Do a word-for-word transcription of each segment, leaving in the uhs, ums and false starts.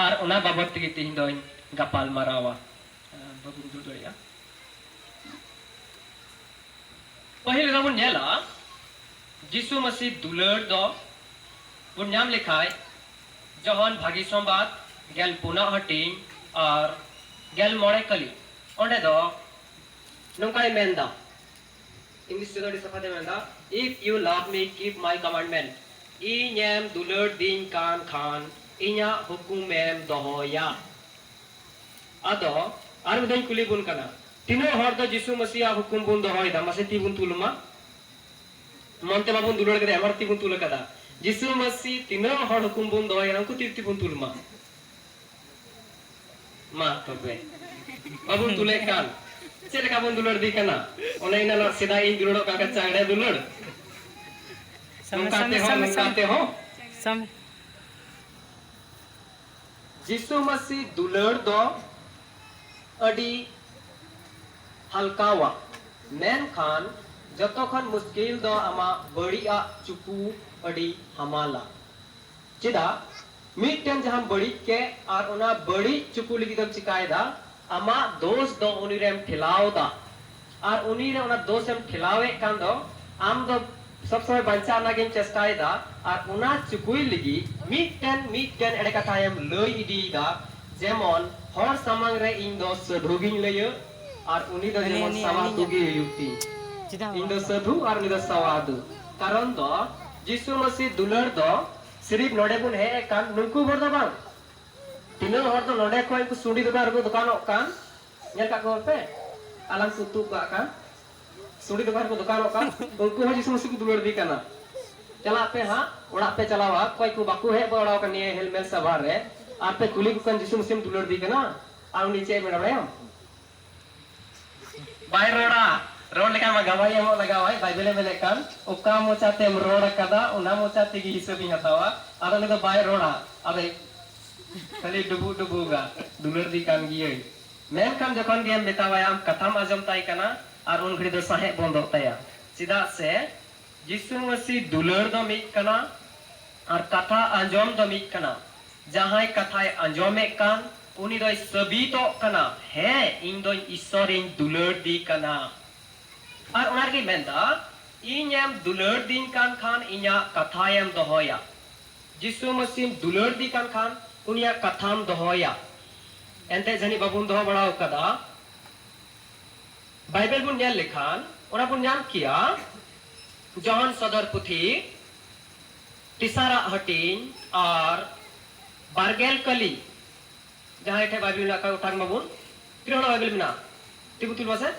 ᱟᱨ ᱚᱱᱟ ᱵᱟᱵᱚᱫ ᱛᱮᱜᱮ ᱛᱮᱦᱮᱧ ᱫᱚᱧ ᱜᱟᱯᱟᱞ ᱢᱟᱨᱟᱣᱟ᱾ ᱵᱟᱵᱚᱱ ᱫᱩᱲᱩᱵ ᱫᱟᱲᱮᱭᱟᱜᱼᱟ᱾ ᱯᱟᱹᱦᱤᱞ ᱨᱮᱵᱚᱱ ᱧᱮᱞᱟ, ᱡᱤᱥᱩ ᱢᱟᱹᱥᱤ ᱫᱩᱞᱟᱹᱲ ᱫᱚ ᱵᱚᱱ ᱧᱟᱢ ᱞᱮᱠᱷᱟᱡ, ᱡᱚᱦᱚᱱ ᱵᱷᱟᱹᱜᱤ ᱥᱚᱢᱵᱟᱫ ᱜᱮᱞ ᱯᱩᱱᱟᱜ ᱦᱟᱹᱴᱤᱧ ᱟᱨ ᱜᱮᱞ ᱢᱚᱬᱮ ᱠᱟᱹᱞᱤ, ᱚᱸᱰᱮ ᱫᱚ ᱱᱚᱝᱠᱟᱭ ᱢᱮᱱᱫᱟ, ᱤᱝᱞᱤᱥ ᱛᱮᱫᱚ ᱟᱹᱰᱤ ᱥᱟᱯᱷᱟ ᱛᱮ ᱢᱮᱱᱫᱟ, "If you love me, keep my commandment." ᱤᱧᱮᱢ ᱫᱩᱞᱟᱹᱲ ᱫᱤᱧ ᱠᱟᱱ ᱠᱷᱟᱱ, ᱤᱧᱟᱹᱜ ᱦᱩᱠᱩᱢᱮᱢ ᱫᱚᱦᱚᱭᱟ᱾ ᱟᱫᱚ ᱟᱨ ᱢᱤᱫ ᱫᱷᱟᱣ ᱤᱧ ᱠᱩᱞᱤ ᱵᱚᱱ ᱠᱟᱱᱟ, ᱛᱤᱱᱟᱹᱜ ᱦᱚᱲ ᱫᱚ ᱡᱤᱥᱩ ᱢᱟᱹᱥᱤᱭᱟᱜ ᱦᱩᱠᱩᱢ ᱵᱚᱱ ᱫᱚᱦᱚᱭᱮᱫᱟ? ᱢᱟᱥᱮ ᱛᱤ ᱵᱚᱱ ᱛᱩᱞ ᱢᱟ᱾ ᱢᱚᱱᱛᱮ ᱵᱟᱵᱚᱱ ᱫᱩᱞᱟᱹᱲ ᱠᱟᱫᱟ, ᱮᱢᱟᱨ ᱛᱤ ᱵᱚᱱ ᱛᱩᱞ ᱠᱟᱫᱟ᱾ ᱡᱤᱥᱩ ᱢᱟᱹᱥᱤ ᱛᱤᱱᱟᱹᱜ ᱦᱚᱲ ᱦᱩᱠᱩᱢ ᱵᱚᱱ ᱫᱚᱦᱚᱭᱮᱫᱟ, ᱩᱱᱠᱩ ᱛᱤ, ᱛᱤ ᱵᱚᱱ ᱛᱩᱞ ᱢᱟ᱾ ᱢᱟ ᱛᱚᱵᱮ, ᱵᱟᱵᱚᱱ ᱛᱩᱞᱮᱫ ᱠᱟᱱ, ᱪᱮᱫ ᱞᱮᱠᱟ ᱵᱚᱱ ᱫᱩᱞᱟᱹᱲ ᱫᱤ ᱠᱟᱱᱟ? ᱚᱱᱮ ᱤᱱᱟᱹ ᱥᱮᱫᱟᱭ ᱤᱧ ᱫᱩᱞᱟᱹᱲᱚᱜ ᱠᱟᱱ ᱠᱷᱟᱱ ᱪᱟᱝᱲᱮ ᱫᱩᱞᱟᱹᱲ, ᱥᱟᱢᱮ, ᱱᱚᱝᱠᱟ ᱥᱟᱢᱮ, ᱛᱮᱦᱚᱸ, ᱥᱟᱢᱮ, ᱱᱚᱝᱠᱟ ᱥᱟᱢᱮ᱾ ᱛᱮᱦᱚᱸ᱾ ᱥᱟᱢᱮ᱾ ᱡᱤᱥᱩ ᱢᱟᱹᱥᱤ ᱫᱩᱞᱟᱹᱲ ᱫᱚ ᱟᱹᱰᱤ ᱦᱟᱞᱠᱟᱣᱟ, ᱢᱮᱱᱠᱷᱟᱱ ᱡᱚᱛᱚ ᱠᱷᱚᱱ ᱢᱩᱥᱠᱤᱞ ᱫᱚ ᱟᱢᱟᱜ ᱵᱟᱹᱲᱤᱡᱟᱜ ᱪᱩᱠᱩ ᱟᱹᱰᱤ ᱦᱟᱢᱟᱞᱟ᱾ ᱪᱮᱫᱟᱜ? ᱢᱤᱫᱴᱮᱱ ᱡᱟᱦᱟᱸᱢ ᱵᱟᱹᱲᱤᱡ ᱠᱮᱫ ᱟᱨ ᱚᱱᱟ ᱵᱟᱹᱲᱤᱡ ᱪᱩᱠᱩ ᱞᱟᱹᱜᱤᱫ ᱮᱢ ᱪᱤᱠᱟᱭᱮᱫᱟ, ᱟᱢᱟᱜ ᱫᱳᱥ ᱫᱚ ᱩᱱᱤ ᱨᱮᱢ ᱴᱷᱮᱞᱟᱣ ᱮᱫᱟ᱾ ᱟᱨ ᱩᱱᱤ ᱨᱮ ᱚᱱᱟ ᱫᱳᱥ ᱮᱢ ᱴᱷᱮᱞᱟᱣᱮᱫ ᱠᱟᱱ ᱫᱚ, ᱟᱢ ᱫᱚ ᱥᱚᱵ ᱥᱚᱢᱚᱭ ᱵᱟᱧᱪᱟᱣ ᱨᱮᱱᱟᱜ ᱜᱮᱢ ᱪᱮᱥᱴᱟᱭᱮᱫᱟ᱾ ᱟᱨ ᱚᱱᱟ ᱪᱩᱠᱩᱭ ᱞᱟᱹᱜᱤᱫ ᱢᱤᱫᱴᱮᱱ ᱢᱤᱫᱴᱮᱱ ᱮᱲᱮ ᱠᱟᱛᱷᱟᱭᱮᱢ ᱞᱟᱹᱭ ᱤᱫᱤᱭᱮᱫᱟ, ᱡᱮᱢᱚᱱ ᱦᱚᱲ ᱥᱟᱢᱟᱝ ᱨᱮ ᱤᱧ ᱫᱚ ᱥᱟᱹᱫᱷᱩ ᱜᱤᱧ ᱞᱟᱹᱭᱟᱹ ᱟᱨ ᱩᱱᱤ ᱫᱚ ᱩᱱᱤ, ᱡᱮᱢᱚᱱ ᱩᱱᱤ, ᱥᱟᱣᱟᱫᱩ ᱩᱱᱤ ᱜᱮ ᱦᱩᱭᱩᱜ ᱛᱤᱧ᱾ ᱪᱮᱫᱟᱜ ᱤᱧ ᱫᱚ ᱵᱟᱝ? ᱥᱟᱹᱫᱷᱩ ᱟᱨ ᱩᱱᱤ ᱫᱚ ᱥᱟᱣᱟᱫᱩ᱾ ᱠᱟᱨᱚᱱ ᱫᱚ ᱡᱤᱥᱩ ᱢᱟᱹᱥᱤ ᱫᱩᱞᱟᱹᱲ ᱫᱚ ᱥᱤᱨᱤᱯ ᱱᱚᱰᱮ ᱵᱚᱱ ᱦᱮᱡ ᱟᱠᱟᱱ ᱱᱩᱠᱩ ᱦᱚᱲ ᱫᱚ ᱵᱟᱝ᱾ ᱛᱤᱱᱟᱹᱜ ᱦᱚᱲ ᱫᱚ ᱱᱚᱰᱮ ᱠᱷᱚᱱ ᱩᱱᱠᱩ ᱥᱩᱸᱰᱤ ᱫᱚᱠᱟᱱ ᱨᱮᱠᱚ ᱫᱚᱠᱟᱱᱚᱜ ᱠᱟᱱ, ᱧᱮᱞ ᱠᱟᱜ ᱠᱚᱣᱟ ᱯᱮ? ᱟᱞᱟᱝ ᱠᱚ ᱩᱛᱩ ᱠᱟᱜ ᱠᱟᱱ, ᱥᱩᱸᱰᱤ ᱫᱚᱠᱟᱱ ᱨᱮᱠᱚ ᱫᱚᱠᱟᱱᱚᱜ ᱠᱟᱱ, ᱩᱱᱠᱩ ᱦᱚᱸ ᱡᱤᱥᱩ ᱢᱟᱹᱥᱤ ᱠᱚ ᱫᱩᱞᱟᱹᱲ ᱫᱤ ᱠᱟᱱᱟ᱾ ᱪᱟᱞᱟᱜ ᱯᱮ ᱦᱟᱸᱜ, ᱚᱲᱟᱜ ᱯᱮ ᱪᱟᱞᱟᱣᱟ, ᱚᱠᱚᱭ ᱠᱚ ᱵᱟᱠᱚ ᱦᱮᱡ ᱵᱟᱲᱟ ᱟᱠᱟᱱ ᱱᱤᱭᱟᱹ ᱦᱮᱞᱢᱮᱞ ᱥᱟᱵᱷᱟ ᱨᱮ, ᱟᱨ ᱯᱮ ᱠᱩᱞᱤ ᱠᱚ ᱠᱟᱱ, "ᱡᱤᱥᱩ ᱢᱟᱹᱥᱤᱢ ᱫᱩᱞᱟᱹᱲ ᱫᱤ ᱠᱟᱱᱟ?" ᱟᱨ ᱩᱱᱤ ᱪᱮᱫ ᱮ ᱢᱮᱱᱟ ᱵᱟᱲᱟᱭᱟᱢ? ᱵᱟᱭ ᱨᱚᱲᱟ᱾ ᱨᱚᱲ ᱞᱮᱠᱷᱟᱱ ᱢᱟ ᱜᱟᱵᱟᱭ ᱮᱢᱚᱜ ᱞᱟᱜᱟᱣᱟᱭ, ᱵᱟᱭᱵᱮᱞᱮ ᱢᱮᱱᱮᱫ ᱠᱟᱱ, "ᱚᱠᱟ ᱢᱚᱪᱟᱛᱮᱢ ᱨᱚᱲ ᱟᱠᱟᱫᱟ, ᱚᱱᱟ ᱢᱚᱪᱟ ᱛᱮᱜᱮ ᱦᱤᱥᱟᱹᱵᱤᱧ ᱦᱟᱛᱟᱣᱟ᱾" ᱟᱫᱚ ᱩᱱᱤ ᱫᱚ ᱵᱟᱭ ᱨᱚᱲᱟ, ᱟᱫᱚ ᱠᱷᱟᱹᱞᱤ ᱰᱩᱵᱩᱜ ᱰᱩᱵᱩᱜᱟ, "ᱫᱩᱞᱟᱹᱲ ᱫᱤ ᱠᱟᱱ ᱜᱤᱭᱟᱹᱧ᱾" ᱢᱮᱱᱠᱷᱟᱱ ᱡᱚᱠᱷᱚᱱ ᱜᱮᱢ ᱢᱮᱛᱟᱣᱟᱭᱟ, ᱟᱢ ᱠᱟᱛᱷᱟᱢ ᱟᱸᱡᱚᱢ ᱛᱟᱭ ᱠᱟᱱᱟ, ᱟᱨ ᱩᱱ ᱜᱷᱟᱹᱲᱤ ᱫᱚ ᱥᱟᱦᱮᱫ ᱵᱚᱱᱫᱚᱜ ᱛᱟᱭᱟ᱾ ᱪᱮᱫᱟᱜ ᱥᱮ ᱡᱤᱥᱩ ᱢᱟᱹᱥᱤ ᱫᱩᱞᱟᱹᱲ ᱫᱚ ᱢᱤᱫ ᱠᱟᱱᱟ, ᱟᱨ ᱠᱟᱛᱷᱟ ᱟᱸᱡᱚᱢ ᱫᱚ ᱢᱤᱫ ᱠᱟᱱᱟ᱾ ᱡᱟᱦᱟᱸᱭ ᱠᱟᱛᱷᱟᱭ ᱟᱸᱡᱚᱢᱮᱫ ᱠᱟᱱ, ᱩᱱᱤ ᱫᱚᱭ ᱥᱟᱹᱵᱤᱛᱚᱜ ᱠᱟᱱᱟ, ᱦᱮᱸ, ᱤᱧ ᱫᱚᱧ ᱤᱥᱥᱚᱨᱤᱧ ᱫᱩᱞᱟᱹᱲ ᱫᱤ ᱠᱟᱱᱟ᱾ ᱟᱨ ᱚᱱᱟ ᱨᱮᱜᱮ ᱢᱮᱱᱫᱟ, ᱤᱧᱮᱢ ᱫᱩᱞᱟᱹᱲ ᱫᱤᱧ ᱠᱟᱱ ᱠᱷᱟᱱ ᱤᱧᱟᱜ ᱠᱟᱛᱷᱟᱭᱮᱢ ᱫᱚᱦᱚᱭᱟ᱾ ᱡᱤᱥᱩ ᱢᱟᱹᱥᱤᱢ ᱫᱩᱞᱟᱹᱲ ᱫᱤ ᱠᱟᱱ ᱠᱷᱟᱱ ᱩᱱᱤᱭᱟᱜ ᱠᱟᱛᱷᱟᱢ ᱫᱚᱦᱚᱭᱟ᱾ ᱮᱱᱛᱮ ᱡᱟᱹᱱᱤᱡ ᱵᱟᱵᱚᱱ ᱫᱚᱦᱚ ᱵᱟᱲᱟ ᱟᱠᱟᱫᱟ᱾ ᱵᱟᱭᱵᱮᱞ ᱵᱚᱱ ᱧᱮᱞ ᱞᱮᱠᱷᱟᱱ ᱚᱱᱟ ᱵᱚᱱ ᱧᱟᱢ ᱠᱮᱭᱟ, ᱡᱚᱦᱚᱱ ᱥᱚᱫᱚᱨ ᱯᱩᱛᱷᱤ ᱛᱮᱥᱟᱨᱟᱜ ᱦᱟᱹᱴᱤᱧ ᱟᱨ ᱵᱟᱨᱜᱮᱞ ᱠᱟᱹᱞᱤ᱾ ᱡᱟᱦᱟᱸᱭ ᱴᱷᱮᱱ ᱵᱟᱭᱵᱮᱞ ᱢᱮᱱᱟᱜ ᱠᱷᱟᱱ ᱩᱴᱷᱟᱱ ᱢᱟᱵᱚᱱ᱾ ᱛᱤᱱᱟᱹᱜ ᱦᱚᱲ ᱵᱟᱭᱵᱮᱞ ᱢᱮᱱᱟᱜᱼᱟ? ᱛᱤᱸᱜᱩ ᱛᱩᱞ ᱢᱟᱥᱮ᱾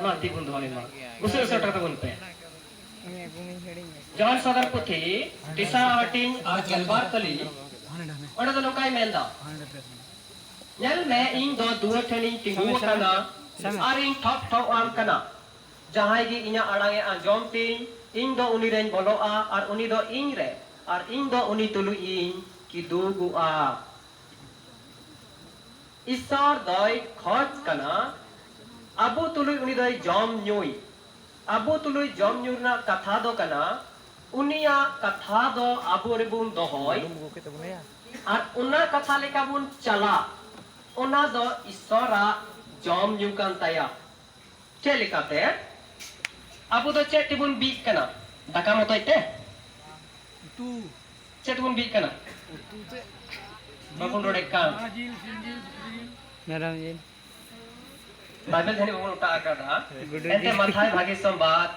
ᱢᱟ ᱛᱤᱸᱜᱩ ᱫᱚᱦᱚᱭ ᱢᱟ᱾ ᱩᱥᱟᱹᱨᱟ ᱩᱥᱟᱹᱨᱟ ᱴᱟᱠᱟ ᱛᱟᱵᱚᱱ ᱯᱮ᱾ ᱡᱚᱦᱚᱱ ᱥᱚᱫᱚᱨ ᱯᱩᱛᱷᱤ ᱛᱮᱥᱟᱨᱟᱜ ᱦᱟᱹᱴᱤᱧ ᱟᱨ ᱜᱮᱞᱵᱟᱨ ᱠᱟᱹᱞᱤ᱾ ᱚᱸᱰᱮ ᱫᱚ ᱱᱚᱝᱠᱟᱭ ᱢᱮᱱᱫᱟ, ᱧᱮᱞ ᱢᱮ, ᱤᱧ ᱫᱚ ᱫᱩᱣᱟᱹᱨ ᱴᱷᱮᱱᱤᱧ ᱛᱤᱸᱜᱩ ᱟᱠᱟᱱᱟ ᱟᱨ ᱤᱧ ᱴᱷᱚᱠ ᱴᱷᱚᱠ ᱟᱢ ᱠᱟᱱᱟ᱾ ᱡᱟᱦᱟᱸᱭ ᱜᱮ ᱤᱧᱟᱜ ᱟᱲᱟᱝ ᱮ ᱟᱸᱡᱚᱢ ᱛᱤᱧ, ᱤᱧ ᱫᱚ ᱩᱱᱤ ᱨᱮᱧ ᱵᱚᱞᱚᱜᱼᱟ ᱟᱨ ᱩᱱᱤ ᱫᱚ ᱤᱧ ᱨᱮ, ᱟᱨ ᱤᱧ ᱫᱚ ᱩᱱᱤ ᱛᱩᱞᱩᱡ ᱤᱧ ᱠᱤᱫᱩᱜᱚᱜᱼᱟ᱾ ᱤᱥᱥᱚᱨ ᱫᱚᱭ ᱠᱷᱚᱡᱽ ᱠᱟᱱᱟ, ᱟᱵᱚ ᱛᱩᱞᱩᱡ ᱩᱱᱤ ᱫᱚᱭ ᱡᱚᱢ ᱧᱩᱭ᱾ ᱟᱵᱚ ᱛᱩᱞᱩᱡ ᱡᱚᱢ ᱧᱩ ᱨᱮᱱᱟᱜ ᱠᱟᱛᱷᱟ ᱫᱚ ᱠᱟᱱᱟ, ᱩᱱᱤᱭᱟᱜ ᱠᱟᱛᱷᱟ ᱫᱚ ᱟᱵᱚ ᱨᱮᱵᱚᱱ ᱫᱚᱦᱚᱭ ᱟᱨ ᱚᱱᱟ ᱠᱟᱛᱷᱟ ᱞᱮᱠᱟ ᱵᱚᱱ ᱪᱟᱞᱟᱜ, ᱚᱱᱟ ᱫᱚ ᱤᱥᱥᱚᱨᱟᱜ ᱡᱚᱢ ᱧᱩ ᱠᱟᱱ ᱛᱟᱭᱟ᱾ ᱪᱮᱫ ᱞᱮᱠᱟᱛᱮ? ᱟᱵᱚ ᱫᱚ ᱪᱮᱫ ᱛᱮᱵᱚᱱ ᱵᱤᱜ ᱠᱟᱱᱟ? ᱫᱟᱠᱟ ᱢᱚᱛᱚᱡ ᱛᱮ? ᱩᱛᱩ᱾ ᱪᱮᱫ ᱛᱮᱵᱚᱱ ᱵᱤᱜ ᱠᱟᱱᱟ? ᱩᱛᱩ ᱛᱮ᱾ ᱵᱟᱵᱚᱱ ᱨᱚᱲᱮᱫ ᱠᱟᱱ᱾ ᱦᱟᱸ, ᱡᱤᱞ, ᱥᱤᱢ ᱡᱤᱞ, ᱥᱩᱠᱨᱤ ᱡᱤᱞ᱾ ᱢᱮᱨᱚᱢ ᱡᱤᱞ᱾ ᱵᱟᱭᱵᱮᱞ ᱡᱟᱹᱱᱤᱡ ᱵᱟᱵᱚᱱ ᱚᱴᱟᱜ ᱟᱠᱟᱫᱟ᱾ ᱜᱩᱰᱩ ᱮᱱᱛᱮ ᱡᱤᱞ᱾ ᱢᱟᱛᱷᱟᱭ ᱵᱷᱟᱜᱮ ᱥᱚᱢᱵᱟᱫ,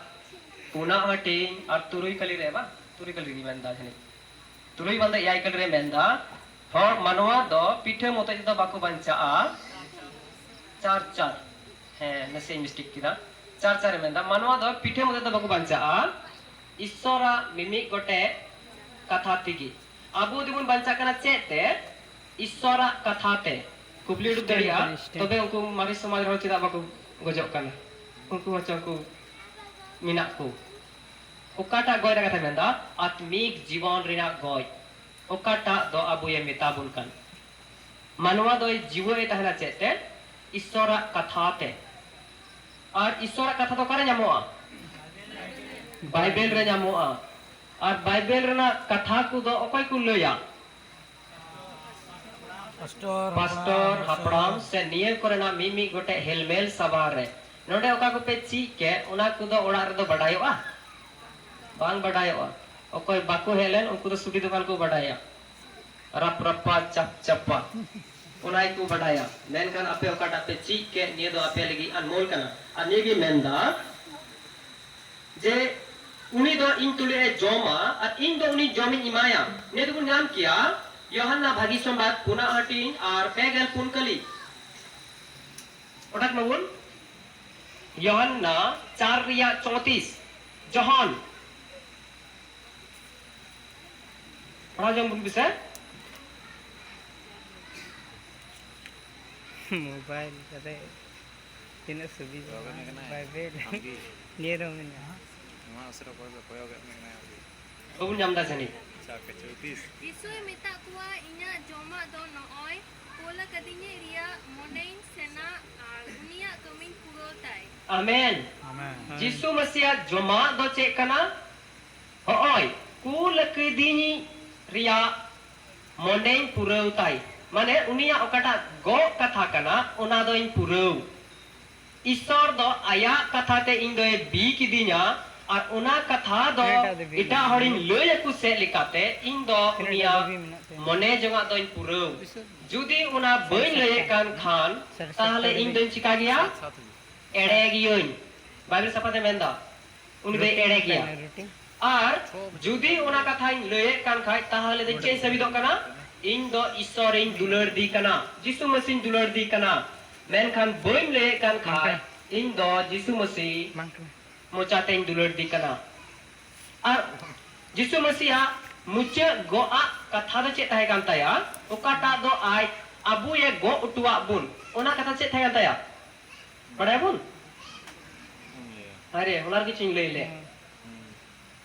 ᱯᱩᱱᱟᱜ ᱦᱟᱹᱴᱤᱧ ᱟᱨ ᱛᱩᱨᱩᱭ ᱠᱟᱹᱞᱤ ᱨᱮ ᱵᱟᱝ? ᱛᱩᱨᱩᱭ ᱠᱟᱹᱞᱤ ᱨᱮᱜᱮ ᱢᱮᱱᱫᱟ ᱡᱟᱹᱱᱤᱡ᱾ ᱛᱩᱨᱩᱭ ᱵᱟᱝ ᱫᱚ ᱮᱭᱟᱭ ᱠᱟᱹᱞᱤ ᱨᱮ ᱢᱮᱱᱫᱟ, ᱦᱚᱲ ᱢᱟᱱᱣᱟ ᱫᱚ ᱯᱤᱴᱷᱟᱹ ᱢᱚᱛᱚᱡ ᱛᱮᱫᱚ ᱵᱟᱠᱚ ᱵᱟᱧᱪᱟᱜᱼᱟ᱾ ᱪᱟᱨ ᱪᱟᱨ᱾ ᱦᱮᱸ, ᱱᱟᱥᱮᱧ mistake ᱠᱮᱫᱟ᱾ ᱪᱟᱨ ᱪᱟᱨ ᱮ ᱢᱮᱱᱫᱟ, ᱢᱟᱱᱣᱟ ᱫᱚ ᱯᱤᱴᱷᱟᱹ ᱢᱚᱛᱚᱡ ᱛᱮᱫᱚ ᱵᱟᱠᱚ ᱵᱟᱧᱪᱟᱜᱼᱟ, ᱤᱥᱥᱚᱨᱟᱜ ᱢᱤᱢᱤᱫ ᱜᱚᱴᱮᱡ ᱠᱟᱛᱷᱟ ᱛᱮᱜᱮ᱾ ᱟᱵᱚ ᱫᱚᱵᱚᱱ ᱵᱟᱧᱪᱟᱜ ᱠᱟᱱᱟ ᱪᱮᱫ ᱛᱮ? ᱤᱥᱥᱚᱨᱟᱜ ᱠᱟᱛᱷᱟ ᱛᱮ᱾ ᱠᱩᱠᱞᱤ ᱩᱰᱩᱠ ᱫᱟᱲᱮᱭᱟᱜᱼᱟ, ᱛᱚᱵᱮ ᱩᱱᱠᱩ ᱢᱟᱨᱮ ᱥᱚᱢᱟᱡᱽ ᱨᱮ ᱦᱚᱲ ᱪᱮᱫᱟᱜ ᱵᱟᱠᱚ ᱜᱚᱡᱚᱜ ᱠᱟᱱᱟ? ᱩᱱᱠᱩ ᱦᱚᱸ ᱪᱚᱝ ᱠᱚ ᱢᱮᱱᱟᱜ ᱠᱚ᱾ ᱚᱠᱟᱴᱟᱜ ᱜᱚᱡ ᱨᱮᱱᱟᱜ ᱠᱟᱛᱷᱟ ᱢᱮᱱᱫᱟ? ᱟᱛᱢᱤᱠ ᱡᱤᱵᱚᱱ ᱨᱮᱱᱟᱜ ᱜᱚᱡ᱾ ᱚᱠᱟᱴᱟᱜ ᱫᱚ ᱟᱵᱚᱭᱮ ᱢᱮᱛᱟ ᱵᱚᱱ ᱠᱟᱱ? ᱢᱟᱱᱣᱟ ᱫᱚᱭ ᱡᱤᱣᱮᱫ ᱮ ᱛᱟᱦᱮᱱᱟ ᱪᱮᱫ ᱛᱮ? ᱤᱥᱥᱚᱨᱟᱜ ᱠᱟᱛᱷᱟ ᱛᱮ᱾ ᱟᱨ ᱤᱥᱥᱚᱨᱟᱜ ᱠᱟᱛᱷᱟ ᱫᱚ ᱚᱠᱟᱨᱮ ᱧᱟᱢᱚᱜᱼᱟ? ᱵᱟᱭᱵᱮᱞ ᱨᱮ ᱧᱟᱢᱚᱜᱼᱟ᱾ ᱟᱨ ᱵᱟᱭᱵᱮᱞ ᱨᱮᱱᱟᱜ ᱠᱟᱛᱷᱟ ᱠᱚᱫᱚ ᱚᱠᱚᱭ ᱠᱚ ᱞᱟᱹᱭᱟ? ᱯᱟᱥᱴᱚᱨ, ᱯᱟᱥᱴᱚᱨ, ᱦᱟᱯᱲᱟᱢ, ᱦᱟᱯᱲᱟᱢ ᱥᱮ ᱱᱤᱭᱟᱹ ᱠᱚᱨᱮᱱᱟᱜ ᱢᱤᱢᱤᱫ ᱜᱚᱴᱮᱡ ᱦᱮᱞᱢᱮᱞ ᱥᱟᱵᱷᱟ ᱨᱮ᱾ ᱱᱚᱰᱮ ᱚᱠᱟ ᱠᱚᱯᱮ ᱪᱮᱫ ᱠᱮᱫ, ᱚᱱᱟ ᱠᱚᱫᱚ ᱚᱲᱟᱜ ᱨᱮᱫᱚ ᱵᱟᱰᱟᱭᱚᱜᱼᱟ? ᱵᱟᱝ ᱵᱟᱰᱟᱭᱚᱜᱼᱟ᱾ ᱚᱠᱚᱭ ᱵᱟᱠᱚ ᱦᱮᱡ ᱞᱮᱱ, ᱩᱱᱠᱩ ᱫᱚ ᱥᱩᱵᱤᱫᱷᱟ ᱵᱟᱝ ᱠᱚ ᱵᱟᱰᱟᱭᱟ᱾ ᱨᱟᱯ ᱨᱟᱯᱟ ᱪᱟᱯ ᱪᱟᱯᱟ, ᱚᱱᱟ ᱜᱮᱠᱚ ᱵᱟᱰᱟᱭᱟ᱾ ᱢᱮᱱᱠᱷᱟᱱ ᱟᱯᱮ ᱚᱠᱟᱴᱟᱜ ᱯᱮ ᱪᱮᱫ ᱠᱮᱫ, ᱱᱤᱭᱟᱹ ᱫᱚ ᱟᱯᱮ ᱞᱟᱹᱜᱤᱫ ᱟᱱᱢᱳᱞ ᱠᱟᱱᱟ᱾ ᱟᱨ ᱱᱤᱭᱟᱹ ᱜᱮ ᱢᱮᱱᱫᱟ ᱡᱮ ᱩᱱᱤ ᱫᱚ ᱤᱧ ᱛᱩᱞᱩᱡ ᱮ ᱡᱚᱢᱟ ᱟᱨ ᱤᱧ ᱫᱚ ᱩᱱᱤ ᱡᱚᱢᱤᱧ ᱮᱢᱟᱭᱟ᱾ ᱱᱤᱭᱟᱹ ᱫᱚᱵᱚᱱ ᱧᱟᱢ ᱠᱮᱭᱟ ᱭᱳᱦᱟᱱᱱᱟ ᱵᱷᱟᱹᱜᱤ ᱥᱚᱢᱵᱟᱫ ᱯᱩᱱᱟᱜ ᱦᱟᱹᱴᱤᱧ ᱟᱨ ᱯᱮ ᱜᱮᱞ ᱯᱩᱱ ᱠᱟᱹᱞᱤ᱾ ᱚᱰᱟᱠ ᱢᱟᱵᱚᱱ ᱭᱳᱦᱟᱱᱱᱟ ᱪᱟᱨ ᱨᱮᱭᱟᱜ ᱪᱚᱣᱛᱤᱥ᱾ ᱡᱚᱦᱚᱱ ᱯᱟᱲᱦᱟᱣ ᱡᱚᱝ ᱵᱚᱱ ᱯᱮᱥᱮ᱾ ᱢᱳᱵᱟᱭᱤᱞ ᱨᱮ ᱛᱤᱱᱟᱹᱜ ᱥᱩᱵᱤᱫᱷᱟ᱾ ᱠᱚᱭᱚᱜᱮᱫ ᱢᱮ ᱠᱟᱱᱟᱭ᱾ ᱵᱟᱭᱵᱮᱞ᱾ ᱟᱢᱜᱮ᱾ ᱱᱤᱭᱟᱹ ᱨᱮᱦᱚᱸ ᱢᱮᱱᱟᱜᱼᱟ᱾ ᱱᱚᱣᱟ ᱩᱥᱟᱹᱨᱟ ᱠᱚᱭᱚᱜ-, ᱠᱚᱭᱚᱜᱮᱫ ᱢᱮ ᱠᱟᱱᱟᱭ ᱟᱢᱜᱮ᱾ ᱵᱟᱵᱚᱱ ᱧᱟᱢ ᱮᱫᱟ ᱡᱟᱹᱱᱤᱡ᱾ ᱟᱪᱪᱷᱟ, ᱦᱟᱯᱮ ᱪᱚᱣᱛᱤᱥ᱾ ᱡᱤᱥᱩᱭ ᱢᱮᱛᱟᱜ ᱠᱚᱣᱟ, "ᱤᱧᱟᱹᱜ ᱡᱚᱢᱟᱜ ᱫᱚ ᱱᱚᱜᱼᱚᱭ, ᱠᱳᱞ ᱟᱠᱟᱫᱤᱧᱤᱡ ᱨᱮᱭᱟᱜ ᱢᱚᱱᱮᱧ ᱥᱮᱱᱟ ᱟᱨ ᱩᱱᱤᱭᱟᱜ ᱠᱟᱹᱢᱤᱧ ᱯᱩᱨᱟᱹᱣ ᱛᱟᱭ᱾" ᱟᱢᱮᱱ᱾ ᱟᱢᱮᱱ᱾ ᱡᱤᱥᱩ ᱢᱟᱹᱥᱤᱭᱟᱜ ᱡᱚᱢᱟᱜ ᱫᱚ ᱪᱮᱫ ᱠᱟᱱᱟ? ᱦᱚᱸᱜᱼᱚᱭ, ᱠᱩᱞ ᱟᱹᱠᱤᱫᱤᱧ ᱨᱮᱭᱟᱜ ᱢᱚᱱᱮᱧ ᱯᱩᱨᱟᱹᱣ ᱛᱟᱭ᱾ ᱢᱟᱱᱮ, ᱩᱱᱤᱭᱟᱜ ᱚᱠᱟᱴᱟᱜ ᱜᱚᱜ ᱠᱟᱛᱷᱟ ᱠᱟᱱᱟ, ᱚᱱᱟ ᱫᱚᱧ ᱯᱩᱨᱟᱹᱣ᱾ ᱤᱥᱥᱚᱨ ᱫᱚ ᱟᱭᱟᱜ ᱠᱟᱛᱷᱟ ᱛᱮ ᱤᱧ ᱫᱚᱭ ᱵᱤ ᱠᱤᱫᱤᱧᱟ, ᱟᱨ ᱚᱱᱟ ᱠᱟᱛᱷᱟ ᱫᱚ ᱮᱴᱟᱜ ᱫᱚ ᱵᱤ ᱮᱴᱟᱜ ᱢᱮᱱᱟᱜ ᱦᱚᱲᱤᱧ ᱛᱤᱧᱟ᱾ ᱞᱟᱹᱭ ᱟᱠᱚ ᱥᱮᱫ ᱞᱮᱠᱟᱛᱮ, ᱤᱧ ᱫᱚ ᱛᱤᱱᱟᱹᱜ ᱩᱱᱤᱭᱟᱜ ᱰᱟᱹᱵᱤ ᱢᱮᱱᱟᱜ ᱛᱤᱧᱟ? ᱢᱚᱱᱮ ᱡᱚᱝᱟᱜ ᱫᱚᱧ ᱯᱩᱨᱟᱹᱣ᱾ ᱡᱩᱫᱤ ᱚᱱᱟ ᱵᱟᱹᱧ ᱞᱟᱹᱭᱮᱫ ᱠᱟᱱ ᱠᱷᱟᱱ, ᱥᱟᱲᱮ ᱥᱟᱛ ᱛᱟᱦᱞᱮ ᱤᱧ ᱫᱚᱧ ᱪᱤᱠᱟ ᱜᱮᱭᱟ? ᱮᱲᱮ ᱜᱤᱭᱟᱹᱧ᱾ ᱵᱟᱭᱵᱮᱞ ᱥᱟᱯᱷᱟ ᱛᱮ ᱢᱮᱱᱫᱟ, ᱩᱱᱤ ᱫᱚᱭ ᱮᱲᱮ ᱜᱮᱭᱟ᱾ ᱨᱩᱴᱤ᱾ ᱟᱨ ᱡᱩᱫᱤ ᱚᱱᱟ ᱠᱟᱛᱷᱟᱧ ᱞᱟᱹᱭᱮᱫ ᱠᱟᱱ ᱠᱷᱟᱡ, ᱛᱟᱦᱞᱮ ᱫᱚ ᱪᱮᱫ ᱤᱧ ᱥᱟᱹᱵᱤᱫᱚᱜ ᱠᱟᱱᱟ? ᱤᱧ ᱫᱚ ᱤᱥᱥᱚᱨᱤᱧ ᱫᱩᱞᱟᱹᱲ ᱫᱤ ᱠᱟᱱᱟ, ᱡᱤᱥᱩ ᱢᱟᱹᱥᱤᱧ ᱫᱩᱞᱟᱹᱲ ᱫᱤ ᱠᱟᱱᱟ᱾ ᱢᱮᱱᱠᱷᱟᱱ ᱵᱟᱹᱧ ᱞᱟᱹᱭᱮᱫ ᱠᱟᱱ ᱠᱷᱟᱡ, ᱤᱧ ᱫᱚ ᱡᱤᱥᱩ ᱢᱟᱹᱥᱤ ᱵᱟᱝ ᱠᱟᱱᱟ᱾ ᱢᱚᱪᱟᱛᱮᱧ ᱫᱩᱞᱟᱹᱲ ᱫᱤ ᱠᱟᱱᱟ᱾ ᱟᱨ ᱡᱤᱥᱩ ᱢᱟᱹᱥᱤᱭᱟᱜ ᱢᱩᱪᱟᱹᱫ ᱜᱚᱜ ᱟᱜ ᱠᱟᱛᱷᱟ ᱫᱚ ᱪᱮᱫ ᱛᱟᱦᱮᱸ ᱠᱟᱱ ᱛᱟᱭᱟ? ᱚᱠᱟᱴᱟᱜ ᱫᱚ ᱟᱡ ᱟᱵᱚᱭᱮ ᱜᱚᱜ ᱦᱚᱴᱚᱣᱟᱜ ᱵᱚᱱ, ᱚᱱᱟ ᱠᱟᱛᱷᱟ ᱪᱮᱫ ᱛᱟᱦᱮᱸ ᱠᱟᱱ ᱛᱟᱭᱟ? ᱵᱟᱲᱟᱭᱟᱵᱚᱱ? ᱟᱨᱮ, ᱚᱱᱟ ᱨᱮᱜᱮ ᱪᱚᱧ ᱞᱟᱹᱭ ᱞᱮ᱾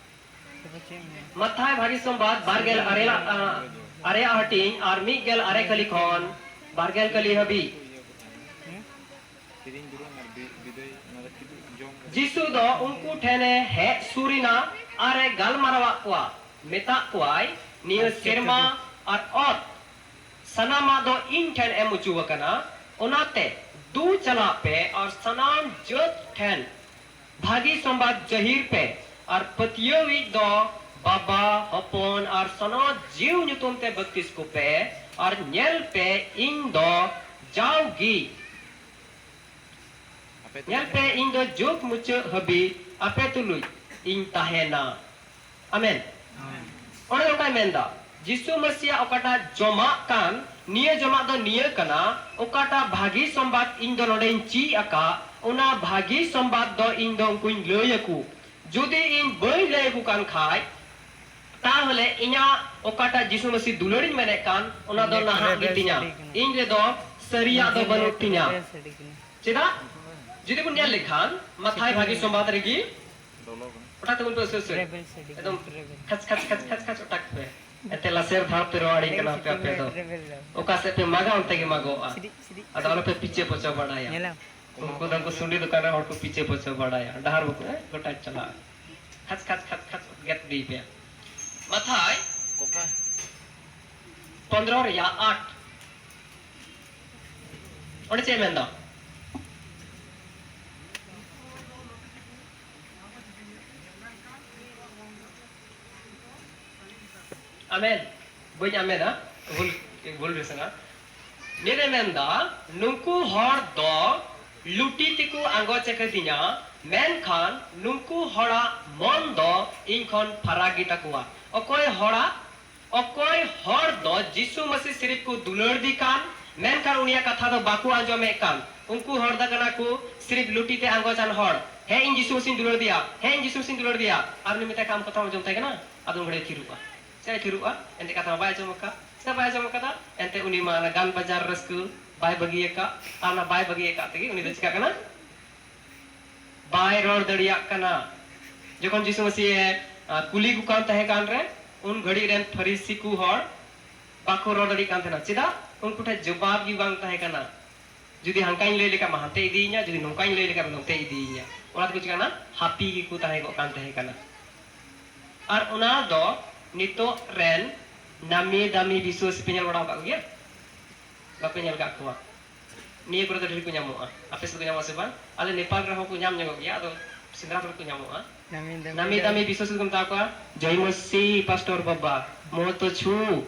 ᱢᱟᱛᱷᱟᱭ ᱵᱷᱟᱹᱜᱤ ᱥᱚᱢᱵᱟᱫ ᱵᱟᱨ ᱜᱮᱞ ᱟᱨᱮ ᱟᱜ, ᱟᱨᱮᱭᱟᱜ ᱦᱟᱹᱴᱤᱧ ᱟᱨ ᱢᱤᱫ ᱜᱮᱞ ᱟᱨᱮ ᱠᱟᱹᱞᱤ ᱠᱷᱚᱱ ᱵᱟᱨ ᱜᱮᱞ ᱠᱟᱹᱞᱤ ᱦᱟᱹᱵᱤᱡ᱾ ᱡᱤᱥᱩ ᱫᱚ ᱩᱱᱠᱩ ᱴᱷᱮᱱᱮ ᱦᱮᱡ ᱥᱩᱨ ᱮᱱᱟ ᱟᱨᱮ ᱜᱟᱞᱢᱟᱨᱟᱣᱟᱫ ᱠᱚᱣᱟ, ᱢᱮᱛᱟᱜ ᱠᱚᱣᱟᱭ, "ᱱᱤᱭᱟᱹ ᱟᱨ ᱥᱮᱨᱢᱟ ᱪᱤᱠᱟᱹᱛᱮ? ᱟᱨ ᱚᱛ ᱥᱟᱱᱟᱢᱟᱜ ᱫᱚ ᱤᱧ ᱴᱷᱮᱱ ᱮᱢ ᱚᱪᱚ ᱟᱠᱟᱱᱟ, ᱚᱱᱟᱛᱮ ᱫᱩ ᱪᱟᱞᱟᱜ ᱯᱮ ᱟᱨ ᱥᱟᱱᱟᱢ ᱡᱟᱹᱛ ᱴᱷᱮᱱ ᱵᱷᱟᱹᱜᱤ ᱥᱚᱢᱵᱟᱫ ᱡᱟᱹᱦᱤᱨ ᱯᱮ ᱟᱨ ᱯᱟᱹᱛᱭᱟᱹᱣᱤᱡ ᱫᱚ ᱵᱟᱵᱟ, ᱦᱚᱯᱚᱱ ᱟᱨ ᱥᱚᱱᱚᱛ ᱡᱤᱣ ᱧᱩᱛᱩᱢ ᱛᱮ ᱵᱟᱯᱛᱤᱥ ᱠᱚᱯᱮ ᱟᱨ ᱧᱮᱞ ᱯᱮ, ᱤᱧ ᱫᱚ ᱡᱟᱣᱜᱮ ᱧᱮᱞ ᱯᱮ, ᱤᱧ ᱫᱚ ᱡᱩᱜᱽ ᱢᱩᱪᱟᱹᱫ ᱦᱟᱹᱵᱤᱡ ᱟᱯᱮ ᱛᱩᱞᱩᱡ ᱤᱧ ᱛᱟᱦᱮᱱᱟ᱾" ᱟᱢᱮᱱ᱾ ᱚᱸᱰᱮ ᱚᱱᱠᱟᱭ ᱢᱮᱱᱫᱟ, ᱡᱤᱥᱩ ᱢᱟᱹᱥᱤᱭᱟᱜ ᱚᱠᱟᱴᱟᱜ ᱡᱚᱢᱟᱜ ᱠᱟᱱ, ᱱᱤᱭᱟᱹ ᱡᱚᱢᱟᱜ ᱫᱚ ᱱᱤᱭᱟᱹ ᱠᱟᱱᱟ, ᱚᱠᱟᱴᱟᱜ ᱵᱷᱟᱹᱜᱤ ᱥᱚᱢᱵᱟᱫ ᱤᱧ ᱫᱚ ᱱᱚᱰᱮᱧ ᱪᱮᱫ ᱟᱠᱟᱫ, ᱚᱱᱟ ᱵᱷᱟᱹᱜᱤ ᱥᱚᱢᱵᱟᱫ ᱫᱚ ᱤᱧ ᱫᱚ ᱩᱱᱠᱩᱧ ᱞᱟᱹᱭ ᱟᱠᱚ᱾ ᱡᱩᱫᱤ ᱤᱧ ᱵᱟᱹᱧ ᱞᱟᱹᱭ ᱟᱠᱚ ᱠᱟᱱ ᱠᱷᱟᱡ, ᱛᱟᱦᱚᱞᱮ ᱤᱧᱟᱹᱜ ᱚᱠᱟᱴᱟᱜ ᱡᱤᱥᱩ ᱢᱟᱹᱥᱤ ᱫᱩᱞᱟᱹᱲᱤᱧ ᱢᱮᱱᱮᱫ ᱠᱟᱱ, ᱚᱱᱟ ᱫᱚ ᱱᱟᱦᱟᱜ ᱜᱮ ᱛᱤᱧᱟ᱾ ᱤᱧ ᱨᱮᱫᱚ ᱥᱟᱹᱨᱤᱭᱟᱜ ᱫᱚ ᱵᱟᱹᱱᱩᱜ ᱛᱤᱧᱟ᱾ ᱪᱮᱫᱟᱜ? ᱡᱩᱫᱤ ᱵᱚᱱ ᱧᱮᱞ ᱞᱮᱠᱷᱟᱱ, ᱢᱟᱛᱷᱟᱭ ᱵᱷᱟᱹᱜᱤ ᱥᱚᱢᱵᱟᱫ ᱨᱮᱜᱮ ᱚᱱᱟ ᱛᱮᱵᱚᱱ ᱯᱟᱹᱥᱟᱹᱥ ᱮᱠᱫᱚᱢ ᱠᱷᱟᱪ ᱠᱷᱟᱪ ᱠᱷᱟᱪ ᱠᱷᱟᱪ ᱠᱷᱟᱪ ᱚᱴᱟᱜ ᱯᱮ᱾ ᱮᱱᱛᱮ ᱞᱟᱥᱮᱨ ᱫᱷᱟᱨ ᱯᱮ ᱨᱚᱲ ᱟᱹᱲᱤ ᱠᱟᱱᱟ ᱯᱮ ᱟᱯᱮ ᱫᱚ᱾ ᱚᱠᱟ ᱥᱮᱫ ᱯᱮ ᱢᱟᱜᱟ ᱚᱱᱛᱮ ᱜᱮ ᱢᱟᱜᱚᱜᱼᱟ᱾ ᱟᱫᱚ ᱟᱞᱚᱯᱮ ᱯᱤᱪᱷᱟᱹ ᱯᱚᱪᱷᱚ ᱵᱟᱲᱟᱭᱟ᱾ ᱩᱱᱠᱩ ᱫᱚ ᱩᱱᱠᱩ ᱥᱩᱸᱰᱤ ᱫᱚᱠᱟᱱ ᱨᱮ ᱦᱚᱲ ᱠᱚ ᱯᱤᱪᱷᱟᱹ ᱯᱚᱪᱷᱚ ᱵᱟᱲᱟᱭᱟ᱾ ᱰᱟᱦᱟᱨ ᱵᱟᱠᱚ, ᱮ, ᱜᱚᱴᱟ ᱪᱟᱞᱟᱜᱼᱟ᱾ ᱠᱷᱟᱪ ᱠᱷᱟᱪ ᱠᱷᱟᱪ ᱠᱷᱟᱪ ᱜᱮᱫ ᱤᱫᱤᱭ ᱯᱮ᱾ ᱢᱟᱛᱷᱟᱭ ᱯᱚᱱᱫᱽᱨᱚ ᱨᱮᱭᱟᱜ ᱟᱴ᱾ ᱚᱸᱰᱮ ᱪᱮᱫ ᱮ ᱢᱮᱱᱫᱟ? ᱟᱢᱮᱱ᱾ ᱵᱟᱹᱧ ᱟᱢᱮᱱᱟ, ᱵᱷᱩᱞ, ᱵᱷᱩᱞ ᱨᱮ ᱥᱮᱱᱟ᱾ ᱱᱤᱭᱟᱹ ᱨᱮ ᱢᱮᱱᱫᱟ, ᱱᱩᱠᱩ ᱦᱚᱲ ᱫᱚ ᱞᱩᱴᱤ ᱛᱮᱠᱚ ᱟᱸᱜᱚᱪ ᱟᱠᱟᱫᱤᱧᱟ, ᱢᱮᱱᱠᱷᱟᱱ ᱱᱩᱠᱩ ᱦᱚᱲᱟᱜ ᱢᱚᱱ ᱫᱚ ᱤᱧ ᱠᱷᱚᱱ ᱯᱷᱟᱨᱟᱠ ᱜᱮᱛᱟ ᱠᱚᱣᱟ᱾ ᱚᱠᱚᱭ ᱦᱚᱲᱟᱜ ᱚᱠᱚᱭ ᱦᱚᱲ ᱫᱚ ᱡᱤᱥᱩ ᱢᱟᱹᱥᱤ ᱥᱤᱨᱤᱯ ᱠᱚ ᱫᱩᱞᱟᱹᱲ ᱫᱤ ᱠᱟᱱ, ᱢᱮᱱᱠᱷᱟᱱ ᱩᱱᱤᱭᱟᱜ ᱠᱟᱛᱷᱟ ᱫᱚ ᱵᱟᱠᱚ ᱟᱸᱡᱚᱢᱮᱫ ᱠᱟᱱ᱾ ᱩᱱᱠᱩ ᱦᱚᱲ ᱫᱚ ᱠᱟᱱᱟ ᱠᱚ ᱥᱤᱨᱤᱯ ᱞᱩᱴᱤ ᱛᱮ ᱟᱸᱜᱚᱪᱟᱱ ᱦᱚᱲ᱾ "ᱦᱮᱸ, ᱤᱧ ᱡᱤᱥᱩ ᱢᱟᱹᱥᱤᱧ ᱫᱩᱞᱟᱹᱲ ᱫᱮᱭᱟ, ᱦᱮᱸ, ᱤᱧ ᱡᱤᱥᱩ ᱢᱟᱹᱥᱤᱧ ᱫᱩᱞᱟᱹᱲ ᱫᱮᱭᱟ", ᱟᱨ ᱩᱱᱤ ᱢᱮᱛᱟᱭ ᱠᱷᱟᱱ, "ᱟᱢ ᱠᱟᱛᱷᱟᱢ ᱟᱸᱡᱚᱢ ᱛᱟᱭ ᱠᱟᱱᱟ?" ᱟᱫᱚ ᱩᱱ ᱜᱷᱟᱹᱲᱤᱡ ᱛᱷᱤᱨᱚᱜᱼᱟ᱾ ᱪᱮᱫ ᱮ ᱛᱷᱤᱨᱚᱜᱼᱟ? ᱮᱱᱛᱮ ᱠᱟᱛᱷᱟ ᱢᱟ ᱵᱟᱭ ᱟᱸᱡᱚᱢ ᱟᱠᱟᱫ᱾ ᱪᱮᱫᱟᱜ ᱵᱟᱭ ᱟᱸᱡᱚᱢ ᱟᱠᱟᱫᱟ? ᱮᱱᱛᱮ ᱩᱱᱤ ᱢᱟ ᱚᱱᱟ ᱜᱟᱱ ᱵᱟᱡᱟᱨ ᱨᱟᱹᱥᱠᱟᱹ ᱵᱟᱭ ᱵᱟᱹᱜᱤ ᱟᱠᱟᱫ, ᱟᱨ ᱚᱱᱟ ᱵᱟᱭ ᱵᱟᱹᱜᱤ ᱟᱠᱟᱫ ᱛᱮᱜᱮ ᱩᱱᱤ ᱫᱚ ᱪᱤᱠᱟᱹᱜ ᱠᱟᱱᱟ? ᱵᱟᱭ ᱨᱚᱲ ᱫᱟᱲᱮᱭᱟᱜ ᱠᱟᱱᱟ᱾ ᱡᱚᱠᱷᱚᱱ ᱡᱤᱥᱩ ᱢᱟᱹᱥᱤ ᱮ, ᱟ, ᱠᱩᱞᱤ ᱠᱚ ᱠᱟᱱ ᱛᱟᱦᱮᱸ ᱠᱟᱱ ᱨᱮ, ᱩᱱ ᱜᱷᱟᱹᱲᱤᱡ ᱨᱮᱱ ᱯᱷᱟᱹᱨᱤᱥᱤ ᱠᱚ ᱦᱚᱲ ᱵᱟᱠᱚ ᱨᱚᱲ ᱫᱟᱲᱮᱭᱟᱜ ᱠᱟᱱ ᱛᱟᱦᱮᱱᱟ᱾ ᱪᱮᱫᱟᱜ? ᱩᱱᱠᱩ ᱴᱷᱮᱱ ᱡᱚᱵᱟᱵ ᱜᱮ ᱵᱟᱝ ᱛᱟᱦᱮᱸ ᱠᱟᱱᱟ᱾ ᱡᱩᱫᱤ ᱦᱟᱱᱠᱟᱧ ᱞᱟᱹᱭ ᱞᱮᱠᱷᱟᱱ ᱢᱟ ᱦᱟᱱᱛᱮ ᱤᱫᱤᱭᱤᱧᱟ, ᱡᱩᱫᱤ ᱱᱚᱝᱠᱟᱧ ᱞᱟᱹᱭ ᱞᱮᱠᱷᱟᱱ ᱱᱚᱛᱮ ᱤᱫᱤᱭᱤᱧᱟ᱾ ᱚᱱᱟ ᱛᱮᱠᱚ ᱪᱤᱠᱟᱹᱱᱟ? ᱦᱟᱹᱯᱤ ᱜᱮᱠᱚ ᱛᱟᱦᱮᱸ ᱠᱚᱜ ᱠᱟᱱ ᱛᱟᱦᱮᱸ ᱠᱟᱱᱟ᱾ ᱟᱨ ᱚᱱᱟ ᱫᱚ ᱱᱤᱛᱚᱜ ᱨᱮᱱ ᱱᱟᱢᱤ ᱫᱟᱢᱤ ᱵᱤᱥᱣᱟᱹᱥᱤ ᱯᱮ ᱧᱮᱞ ᱵᱟᱲᱟ ᱟᱠᱟᱫ ᱠᱚᱜᱮᱭᱟ? ᱵᱟᱯᱮ ᱧᱮᱞ ᱟᱠᱟᱫ ᱠᱚᱣᱟ? ᱱᱤᱭᱟᱹ ᱠᱚᱨᱮ ᱫᱚ ᱰᱷᱮᱨ ᱠᱚ ᱧᱟᱢᱚᱜᱼᱟ᱾ ᱟᱯᱮ ᱥᱮᱫ ᱠᱚ ᱧᱟᱢᱚᱜᱼᱟ ᱥᱮ ᱵᱟᱝ? ᱟᱞᱮ ᱱᱮᱯᱟᱞ ᱨᱮᱦᱚᱸ ᱠᱚ ᱧᱟᱢ ᱧᱚᱜᱚᱜ ᱜᱮᱭᱟ, ᱟᱫᱚ ᱥᱮᱸᱫᱽᱨᱟ ᱠᱚᱨᱮ ᱠᱚ ᱧᱟᱢᱚᱜᱼᱟ᱾ ᱱᱟᱢᱤ ᱫᱟᱢᱤ ᱱᱟᱢᱤ ᱫᱚ ᱫᱟᱢᱤ ᱵᱤᱥᱣᱟᱹᱥᱤ ᱠᱚ ᱢᱮᱛᱟ ᱠᱚᱣᱟ, "ᱡᱚᱭ ᱢᱚᱥᱤ ᱯᱟᱥᱴᱚᱨ ᱵᱟᱵᱟ, ᱢᱚ ᱛᱚ ᱪᱷᱩ᱾"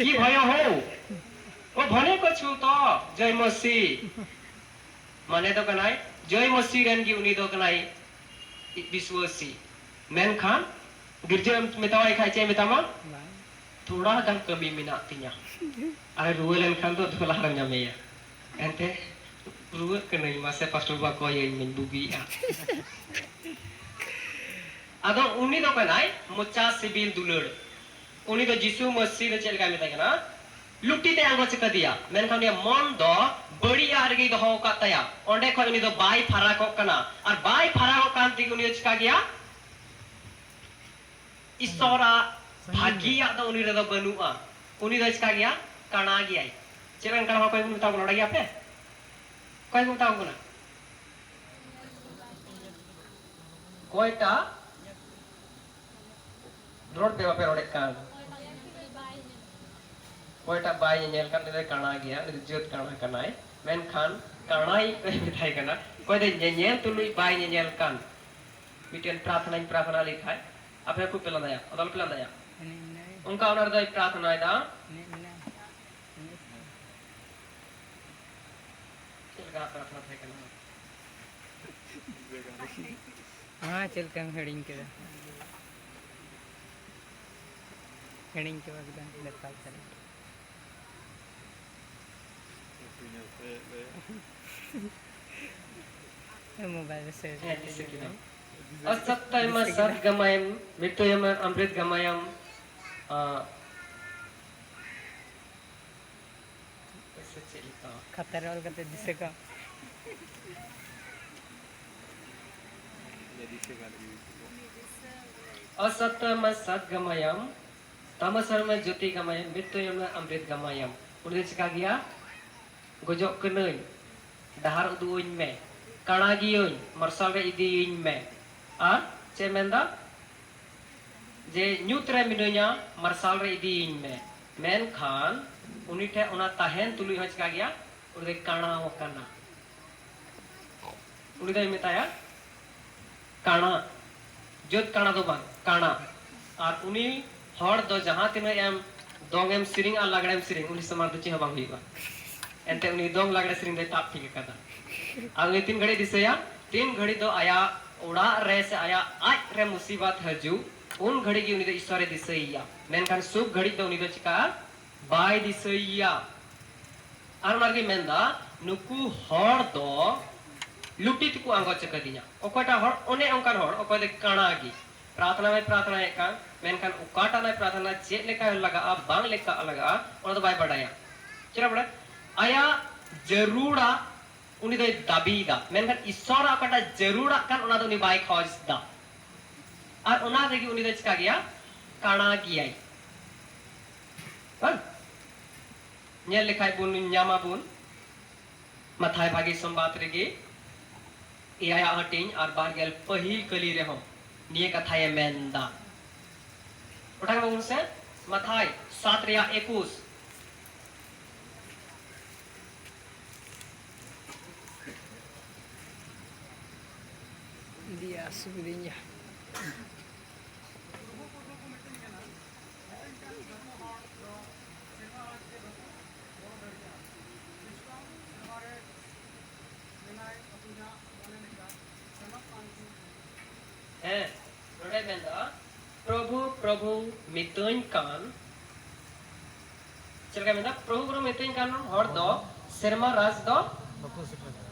ᱠᱤ ᱵᱷᱚᱭᱚ ᱦᱳ? ᱳ ᱵᱷᱚᱱᱮ ᱠᱚ ᱪᱷᱩ ᱛᱚ, ᱡᱚᱭ ᱢᱚᱥᱤ᱾ ᱢᱟᱱᱮ ᱫᱚ ᱠᱟᱱᱟᱭ, ᱡᱚᱭ ᱢᱚᱥᱤ ᱨᱮᱱ ᱜᱮ ᱩᱱᱤ ᱫᱚ ᱠᱟᱱᱟᱭ ᱵᱤᱥᱣᱟᱹᱥᱤ᱾ ᱢᱮᱱᱠᱷᱟᱱ ᱜᱤᱨᱡᱟᱹ ᱮᱢ ᱢᱮᱛᱟᱣᱟᱭ ᱠᱷᱟᱡ ᱪᱮᱫ ᱮ ᱢᱮᱛᱟᱢᱟ? ᱵᱟᱝ᱾ ᱛᱷᱚᱲᱟ ᱜᱟᱱ ᱠᱟᱹᱢᱤ ᱢᱮᱱᱟᱜ ᱛᱤᱧᱟ᱾ ᱟᱨ ᱨᱩᱣᱟᱹ ᱞᱮᱱᱠᱷᱟᱱ ᱫᱚ ᱫᱚᱞᱟ ᱨᱮᱢ ᱧᱟᱢᱮᱭᱟ᱾ ᱮᱱᱛᱮ ᱨᱩᱣᱟᱹᱜ ᱠᱟᱹᱱᱟᱹᱧ, ᱢᱟᱥᱮ ᱯᱟᱥᱴᱚᱨ ᱵᱟ ᱠᱚᱭᱟᱹᱧ ᱢᱮᱧ ᱵᱩᱜᱤᱜᱼᱟ᱾ ᱟᱫᱚ ᱩᱱᱤ ᱫᱚ ᱠᱟᱱᱟᱭ ᱢᱚᱪᱟ ᱥᱤᱵᱤᱞ ᱫᱩᱞᱟᱹᱲ᱾ ᱩᱱᱤ ᱫᱚ ᱡᱤᱥᱩ ᱢᱟᱹᱥᱤ ᱫᱚ ᱪᱮᱫ ᱞᱮᱠᱟᱭ ᱢᱮᱛᱟᱭ ᱠᱟᱱᱟ? ᱞᱩᱴᱤ ᱛᱮ ᱟᱬᱜᱚ ᱪᱤᱠᱟᱹ ᱫᱮᱭᱟ, ᱢᱮᱱᱠᱷᱟᱱ ᱩᱱᱤᱭᱟᱜ ᱢᱚᱱ ᱫᱚ ᱵᱟᱹᱲᱤᱡ ᱟᱜ ᱨᱮᱜᱮᱭ ᱫᱚᱦᱚ ᱟᱠᱟᱫ ᱛᱟᱭᱟ᱾ ᱚᱸᱰᱮ ᱠᱷᱚᱱ ᱩᱱᱤ ᱫᱚ ᱵᱟᱭ ᱯᱷᱟᱨᱟᱠᱚᱜ ᱠᱟᱱᱟ, ᱟᱨ ᱵᱟᱭ ᱯᱷᱟᱨᱟᱠᱚᱜ ᱠᱟᱱ ᱛᱮᱜᱮ ᱩᱱᱤ ᱫᱚ ᱪᱤᱠᱟ ᱜᱮᱭᱟ? ᱤᱥᱚᱨᱟᱜ ᱵᱷᱟᱹᱜᱤᱭᱟᱜ ᱫᱚ ᱩᱱᱤ ᱨᱮᱫᱚ ᱵᱟᱹᱱᱩᱜᱼᱟ᱾ ᱩᱱᱤ ᱫᱚ ᱪᱤᱠᱟ ᱜᱮᱭᱟ? ᱠᱟᱬᱟ ᱜᱮᱭᱟᱭ᱾ ᱪᱮᱫ ᱞᱮᱠᱟᱱ ᱠᱟᱬᱟ ᱦᱚᱲ ᱠᱚ ᱢᱮᱛᱟ ᱠᱚ ᱱᱚᱰᱮ ᱜᱮᱭᱟ ᱯᱮ? ᱚᱠᱚᱭ ᱠᱚ ᱢᱮᱛᱟ ᱠᱚ ᱠᱟᱱᱟ? ᱚᱠᱚᱭᱴᱟᱜ ᱨᱚᱲ ᱛᱮ ᱵᱟᱯᱮ ᱨᱚᱲᱮᱫ ᱠᱟᱱ? ᱚᱠᱚᱭᱴᱟᱜ ᱵᱟᱭ ᱧᱮᱧᱮᱞ ᱠᱟᱱ, ᱩᱱᱤ ᱫᱚᱭ ᱠᱟᱬᱟ ᱜᱮᱭᱟ, ᱩᱱᱤ ᱫᱚ ᱡᱟᱹᱛ ᱠᱟᱬᱟ ᱠᱟᱱᱟᱭ᱾ ᱢᱮᱱᱠᱷᱟᱱ ᱠᱟᱬᱟᱭᱤᱡ ᱫᱚᱭ ᱢᱮᱛᱟᱭ ᱠᱟᱱᱟ, ᱚᱠᱚᱭ ᱫᱚ ᱧᱮᱧᱮᱞ ᱛᱩᱞᱩᱡ ᱵᱟᱭ ᱧᱮᱧᱮᱞ ᱠᱟᱱ᱾ ᱢᱤᱫᱴᱮᱱ ᱯᱨᱟᱨᱛᱷᱱᱟᱧ ᱯᱨᱟᱨᱛᱷᱱᱟ ᱞᱮᱠᱷᱟᱡ, ᱟᱯᱮ ᱦᱚᱸ ᱠᱷᱩᱵ ᱯᱮ ᱞᱟᱸᱫᱟᱭᱟ, ᱟᱫᱚ ᱟᱞᱚᱯᱮ ᱞᱟᱸᱫᱟᱭᱟ᱾ ᱮᱱᱮᱡ ᱢᱮᱱᱟᱭ᱾ ᱚᱱᱠᱟ ᱚᱱᱟ ᱨᱮᱫᱚᱭ ᱯᱨᱟᱨᱛᱷᱱᱟᱭᱮᱫᱟ᱾ ᱮᱱᱮᱡ ᱢᱮᱱᱟᱭ᱾ ᱪᱮᱫ ᱞᱮᱠᱟ ᱯᱨᱟᱨᱛᱷᱱᱟ ᱛᱟᱦᱮᱸ ᱠᱟᱱᱟ? ᱦᱮᱸ, ᱪᱮᱫ ᱞᱮᱠᱟᱢ ᱦᱤᱲᱤᱧ ᱠᱮᱫᱟ? ᱦᱤᱲᱤᱧ ᱪᱟᱵᱟ ᱠᱮᱫᱟ ᱱᱮᱛᱟᱨ ᱛᱟᱞᱮ᱾ ᱢᱳᱵᱟᱭᱤᱞ ᱨᱮ ᱥᱮᱵᱷ ᱦᱮᱸ, ᱠᱟᱛᱮ ᱫᱤᱥᱟᱹ ᱠᱮᱫᱟᱢ᱾ ᱚᱥᱚᱛᱛᱚᱭᱢᱟ ᱫᱤᱥᱟᱹ ᱠᱮᱫᱟ᱾ ᱥᱟᱛ ᱜᱟᱢᱟᱭᱟᱢ, ᱢᱨᱤᱛᱚᱭᱚᱢᱟ ᱟᱢᱨᱤᱛ ᱜᱟᱢᱟᱭᱟᱢ᱾ ᱟᱸ, ᱥᱮ ᱪᱮᱫ ᱞᱮᱠᱟ? ᱠᱷᱟᱛᱟ ᱨᱮ ᱚᱞ ᱠᱟᱛᱮ ᱫᱤᱥᱟᱹ ᱠᱟᱜ᱾ ᱚᱥᱚᱛᱛᱚᱭᱢᱟ ᱥᱟᱛ ᱜᱟᱢᱟᱭᱟᱢ, ᱛᱟᱢᱟᱥᱟᱨᱢᱟ ᱡᱳᱛᱤ ᱜᱟᱢᱟᱭᱟᱢ, ᱢᱨᱤᱛᱚᱭᱚᱢᱟ ᱟᱢᱨᱤᱛ ᱜᱟᱢᱟᱭᱟᱢ᱾ ᱩᱱᱤ ᱫᱚ ᱪᱤᱠᱟ ᱜᱮᱭᱟ? ᱜᱚᱡᱚᱜ ᱠᱟᱹᱱᱟᱹᱧ, ᱰᱟᱦᱟᱨ ᱩᱫᱩᱜ ᱟᱹᱧ ᱢᱮ, ᱠᱟᱬᱟ ᱜᱤᱭᱟᱹᱧ, ᱢᱟᱨᱥᱟᱞ ᱨᱮ ᱤᱫᱤᱭᱟᱹᱧ ᱢᱮ᱾ ᱟᱨ ᱪᱮᱫ ᱮ ᱢᱮᱱᱫᱟ? ᱡᱮ ᱧᱩᱛ ᱨᱮ ᱢᱤᱱᱟᱹᱧᱟ, ᱢᱟᱨᱥᱟᱞ ᱨᱮ ᱤᱫᱤᱭᱤᱧ ᱢᱮ᱾ ᱢᱮᱱᱠᱷᱟᱱ ᱩᱱᱤ ᱴᱷᱮᱱ ᱚᱱᱟ ᱛᱟᱦᱮᱱ ᱛᱩᱞᱩᱡ ᱦᱚᱸ ᱪᱤᱠᱟ ᱜᱮᱭᱟ? ᱩᱱᱤ ᱫᱚᱭ ᱠᱟᱬᱟᱣ ᱟᱠᱟᱱᱟ᱾ ᱩᱱᱤ ᱫᱚᱭ ᱢᱮᱛᱟᱭᱟ ᱠᱟᱬᱟ, ᱡᱟᱹᱛ ᱠᱟᱬᱟ ᱫᱚ ᱵᱟᱝ, ᱠᱟᱬᱟ᱾ ᱟᱨ ᱩᱱᱤ ᱦᱚᱲ ᱫᱚ ᱡᱟᱦᱟᱸ ᱛᱤᱱᱟᱹᱜ ᱮᱢ ᱫᱚᱝ ᱮᱢ ᱥᱮᱨᱮᱧ ᱟᱨ ᱞᱟᱜᱽᱲᱮᱢ ᱥᱮᱨᱮᱧ, ᱩᱱᱤ ᱥᱟᱢᱟᱝ ᱫᱚ ᱪᱮᱫ ᱦᱚᱸ ᱵᱟᱝ ᱦᱩᱭᱩᱜᱼᱟ᱾ ᱮᱱᱛᱮ ᱩᱱᱤ ᱫᱚᱝ ᱞᱟᱜᱽᱲᱮ ᱥᱮᱨᱮᱧ ᱫᱚᱭ ᱛᱟᱵ ᱴᱷᱤᱠ ᱟᱠᱟᱫᱟ᱾ ᱟᱨ ᱩᱱᱤ ᱛᱤᱱ ᱜᱷᱟᱹᱲᱤᱡ ᱫᱤᱥᱟᱹᱭᱟ? ᱛᱤᱱ ᱜᱷᱟᱹᱲᱤᱡ ᱫᱚ ᱟᱭᱟᱜ ᱚᱲᱟᱜ ᱨᱮ ᱥᱮ ᱟᱭᱟᱜ ᱟᱡ ᱨᱮ ᱢᱩᱥᱤᱵᱟᱛ ᱦᱤᱡᱩᱜ, ᱩᱱ ᱜᱷᱟᱹᱲᱤᱡ ᱜᱮ ᱩᱱᱤ ᱫᱚ ᱤᱥᱥᱚᱨᱮ ᱫᱤᱥᱟᱹᱭᱮᱭᱟ᱾ ᱢᱮᱱᱠᱷᱟᱱ ᱥᱩᱠ ᱜᱷᱟᱹᱲᱤᱡ ᱫᱚ ᱩᱱᱤ ᱫᱚ ᱪᱤᱠᱟᱹᱜᱼᱟ? ᱵᱟᱭ ᱫᱤᱥᱟᱹᱭᱮᱭᱟ᱾ ᱟᱨ ᱚᱱᱟ ᱨᱮᱜᱮ ᱢᱮᱱᱫᱟ, ᱱᱩᱠᱩ ᱦᱚᱲ ᱫᱚ ᱞᱩᱴᱤ ᱛᱮᱠᱚ ᱟᱸᱜᱚᱪ ᱟᱠᱟᱫᱤᱧᱟ᱾ ᱚᱠᱚᱭᱴᱟᱜ ᱦᱚᱲ? ᱚᱱᱮ ᱚᱱᱠᱟᱱ ᱦᱚᱲ, ᱚᱠᱚᱭ ᱫᱚ ᱠᱟᱬᱟ ᱜᱮ᱾ ᱯᱨᱟᱨᱛᱷᱱᱟ ᱢᱟᱭ ᱯᱨᱟᱨᱛᱷᱱᱟᱭᱮᱫ ᱠᱟᱱ, ᱢᱮᱱᱠᱷᱟᱱ ᱚᱠᱟᱴᱟᱜ ᱱᱟᱭ ᱯᱨᱟᱨᱛᱷᱱᱟ ᱪᱮᱫ ᱞᱮᱠᱟ ᱞᱟᱜᱟᱜᱼᱟ, ᱵᱟᱝ ᱞᱮᱠᱟ ᱞᱟᱜᱟᱜᱼᱟ, ᱚᱱᱟ ᱫᱚ ᱵᱟᱭ ᱵᱟᱰᱟᱭᱟ᱾ ᱪᱮᱫᱟᱜ ᱵᱟᱰᱟᱭ? ᱟᱭᱟᱜ ᱡᱟᱹᱨᱩᱲᱟᱜ ᱩᱱᱤ ᱫᱚᱭ ᱫᱟᱹᱵᱤᱭᱮᱫᱟ, ᱢᱮᱱᱠᱷᱟᱱ ᱤᱥᱥᱚᱨᱟᱜ ᱚᱠᱟᱴᱟᱜ ᱡᱟᱹᱨᱩᱲᱟᱜ ᱠᱟᱱ, ᱚᱱᱟ ᱫᱚ ᱩᱱᱤ ᱵᱟᱭ ᱠᱷᱚᱡᱽ ᱫᱟ᱾ ᱟᱨ ᱚᱱᱟ ᱨᱮᱜᱮ ᱩᱱᱤ ᱫᱚ ᱪᱤᱠᱟ ᱜᱮᱭᱟ? ᱠᱟᱬᱟ ᱜᱮᱭᱟᱭ᱾ ᱵᱟᱝ? ᱧᱮᱞ ᱞᱮᱠᱷᱟᱡ ᱵᱚᱱ, ᱧᱟᱢᱟᱵᱚᱱ ᱢᱟᱛᱷᱟᱭ ᱵᱷᱟᱜᱮ ᱥᱚᱢᱵᱟᱫ ᱨᱮᱜᱮ ᱮᱭᱟᱭᱟᱜ ᱦᱟᱹᱴᱤᱧ ᱟᱨ ᱵᱟᱨ ᱜᱮᱞ ᱯᱟᱹᱦᱤᱞ ᱠᱟᱹᱞᱤ ᱨᱮᱦᱚᱸ ᱱᱤᱭᱟᱹ ᱠᱟᱛᱷᱟᱭ ᱢᱮᱱᱫᱟ᱾ ᱚᱴᱟᱝ ᱢᱟᱵᱚᱱ ᱥᱮ, ᱢᱟᱛᱷᱟᱭ ᱥᱟᱛ ᱨᱮᱭᱟᱜ ᱮᱠᱩᱥ᱾ ᱫᱤᱭᱟ ᱥᱩᱵᱤᱫᱷᱟᱧ ᱡᱟ᱾ ᱦᱮᱸ, ᱱᱚᱰᱮ ᱢᱮᱱᱫᱟ, ᱯᱨᱚᱵᱷᱩ, ᱯᱨᱚᱵᱷᱩ ᱢᱤᱛᱟᱹᱧ ᱠᱟᱱ᱾ ᱪᱮᱫ ᱞᱮᱠᱟ ᱢᱮᱱᱫᱟ? ᱯᱨᱚᱵᱷᱩ, ᱯᱨᱚᱵᱷᱩ ᱢᱤᱛᱟᱹᱧ ᱠᱟᱱ ᱦᱚᱲ ᱫᱚ ᱥᱮᱨᱢᱟ ᱨᱟᱡᱽ ᱫᱚ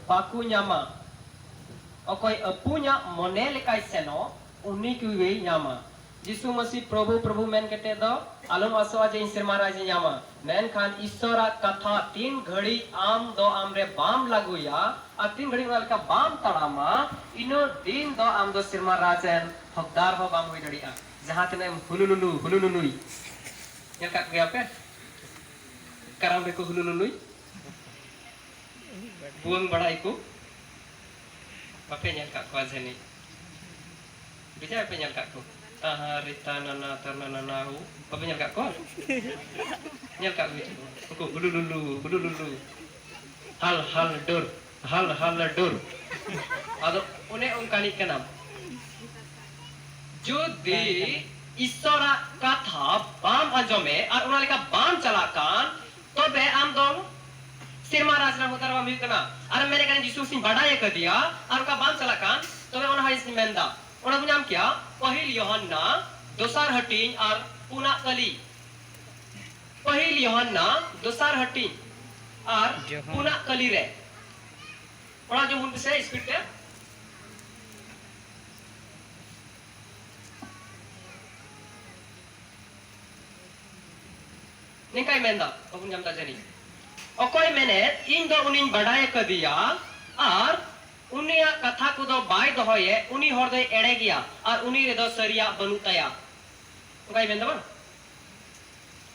ᱵᱟᱠᱚ ᱧᱟᱢᱟ᱾ ᱚᱠᱚᱭ ᱟᱹᱯᱩᱧᱟᱜ ᱢᱚᱱᱮ ᱞᱮᱠᱟᱭ ᱥᱮᱱᱚᱜ, ᱩᱱᱤ ᱠᱚᱜᱮᱭ ᱧᱟᱢᱟ᱾ ᱡᱤᱥᱩ ᱢᱟᱹᱥᱤ ᱯᱨᱚᱵᱷᱩ, ᱯᱨᱚᱵᱷᱩ ᱢᱮᱱ ᱠᱟᱛᱮ ᱫᱚ ᱟᱞᱚᱢ ᱟᱥᱚᱜᱼᱟ ᱡᱮ ᱤᱧ ᱥᱮᱨᱢᱟ ᱨᱟᱡᱽ ᱤᱧ ᱧᱟᱢᱟ᱾ ᱢᱮᱱᱠᱷᱟᱱ ᱤᱥᱥᱚᱨᱟᱜ ᱠᱟᱛᱷᱟ ᱛᱤᱱ ᱜᱷᱟᱹᱲᱤᱡ ᱟᱢ ᱫᱚ ᱟᱢ ᱨᱮ ᱵᱟᱢ ᱞᱟᱹᱜᱩᱭᱟ ᱟᱨ ᱛᱤᱱ ᱜᱷᱟᱹᱲᱤᱡ ᱚᱱᱟ ᱞᱮᱠᱟ ᱵᱟᱢ ᱛᱟᱲᱟᱢᱟ, ᱤᱱᱟᱹ ᱫᱤᱱ ᱫᱚ ᱟᱢ ᱫᱚ ᱥᱮᱨᱢᱟ ᱨᱟᱡᱽ ᱨᱮᱱ ᱦᱚᱠᱫᱟᱨ ᱦᱚᱸ ᱵᱟᱢ ᱦᱩᱭ ᱫᱟᱲᱮᱭᱟᱜᱼᱟ᱾ ᱡᱟᱦᱟᱸ ᱛᱤᱱᱟᱹᱜ ᱮᱢ ᱦᱩᱞᱩᱞᱩᱞᱩ, ᱦᱩᱞᱩᱞᱩᱞᱩᱭ᱾ ᱧᱮᱞ ᱠᱟᱜ ᱠᱚᱜᱮᱭᱟ ᱯᱮ? ᱠᱟᱨᱟᱢ ᱨᱮᱠᱚ ᱦᱩᱞᱩᱞᱩᱞᱩᱭ᱾ ᱵᱷᱩᱣᱟᱹᱝ ᱵᱟᱲᱟᱭᱟᱠᱚ᱾ ᱵᱟᱯᱮ ᱧᱮᱞ ᱠᱟᱜ ᱠᱚᱣᱟ ᱡᱟᱹᱱᱤᱡ? ᱵᱮᱡᱟᱭ ᱯᱮ ᱧᱮᱞ ᱠᱟᱜ ᱠᱚ? ᱛᱟᱦᱟ ᱨᱤᱛᱟ ᱱᱟᱱᱟ ᱛᱟᱨᱱᱟ ᱱᱟᱱᱟ ᱦᱩ᱾ ᱵᱟᱯᱮ ᱧᱮᱞ ᱠᱟᱜ ᱠᱚᱣᱟ? ᱧᱮᱞ ᱠᱟᱜ ᱠᱚ ᱜᱮᱭᱟ? ᱩᱱᱠᱩ ᱦᱩᱞᱩ ᱞᱩᱞᱩ, ᱦᱩᱞᱩ ᱞᱩᱞᱩ᱾ ᱦᱟᱞ ᱦᱟᱞ ᱰᱩᱨ, ᱦᱟᱞ ᱦᱟᱞ ᱰᱩᱨ᱾ ᱟᱫᱚ ᱚᱱᱮ ᱚᱱᱠᱟᱱᱤᱡ ᱠᱟᱱᱟᱢ᱾ ᱡᱩᱫᱤ ᱤᱥᱥᱚᱨᱟᱜ ᱠᱟᱛᱷᱟ ᱵᱟᱢ ᱟᱸᱡᱚᱢᱮ ᱟᱨ ᱚᱱᱟ ᱞᱮᱠᱟ ᱵᱟᱢ ᱪᱟᱞᱟᱜ ᱠᱟᱱ, ᱛᱚᱵᱮ ᱟᱢ ᱫᱚ ᱥᱮᱨᱢᱟ ᱨᱟᱡᱽ ᱨᱮᱱ ᱦᱚᱸ ᱫᱟᱨᱟ ᱵᱟᱢ ᱦᱩᱭᱩᱜ ᱠᱟᱱᱟ᱾ ᱟᱨ ᱢᱮᱱᱮᱫ ᱠᱟᱱᱟ, "ᱡᱤᱥᱩ ᱢᱟᱥᱤᱧ ᱵᱟᱰᱟᱭ ᱟᱠᱟᱫᱮᱭᱟ", ᱟᱨ ᱚᱱᱠᱟ ᱵᱟᱢ ᱪᱟᱞᱟᱜ ᱠᱟᱱ, ᱛᱚᱵᱮ ᱚᱱᱟ ᱦᱚᱸ ᱤᱧ ᱢᱮᱱᱫᱟ᱾ ᱚᱱᱟ ᱵᱚᱱ ᱧᱟᱢ ᱠᱮᱭᱟ ᱯᱟᱹᱦᱤᱞ ᱭᱳᱦᱟᱱᱱᱟ ᱫᱚᱥᱟᱨ ᱦᱟᱹᱴᱤᱧ ᱟᱨ ᱯᱩᱱᱟᱜ ᱠᱟᱹᱞᱤ᱾ ᱯᱟᱹᱦᱤᱞ ᱭᱳᱦᱟᱱᱱᱟ ᱫᱚᱥᱟᱨ ᱦᱟᱹᱴᱤᱧ ᱟᱨ ᱡᱳᱦᱟᱱ᱾ ᱯᱩᱱᱟᱜ ᱠᱟᱹᱞᱤ ᱨᱮ᱾ ᱚᱱᱟ ᱡᱮᱢᱚᱱ ᱯᱮᱥᱮ speed ᱛᱮ᱾ ᱱᱤᱝᱠᱟᱭ ᱢᱮᱱᱫᱟ, ᱵᱟᱵᱚᱱ ᱧᱟᱢ ᱮᱫᱟ ᱡᱟᱹᱱᱤᱡ᱾ ᱚᱠᱚᱭ ᱢᱮᱱᱮᱫ, "ᱤᱧ ᱫᱚ ᱩᱱᱤᱧ ᱵᱟᱰᱟᱭ ᱟᱠᱟᱫᱮᱭᱟ", ᱟᱨ ᱩᱱᱤᱭᱟᱜ ᱠᱟᱛᱷᱟ ᱠᱚᱫᱚ ᱵᱟᱭ ᱫᱚᱦᱚᱭᱮᱫ, ᱩᱱᱤ ᱦᱚᱲ ᱫᱚᱭ ᱮᱲᱮ ᱜᱮᱭᱟ ᱟᱨ ᱩᱱᱤ ᱨᱮᱫᱚ ᱥᱟᱹᱨᱤᱭᱟᱜ ᱵᱟᱹᱱᱩᱜ ᱛᱟᱭᱟ᱾ ᱚᱱᱠᱟᱭ ᱢᱮᱱᱫᱟ ᱵᱟᱝ?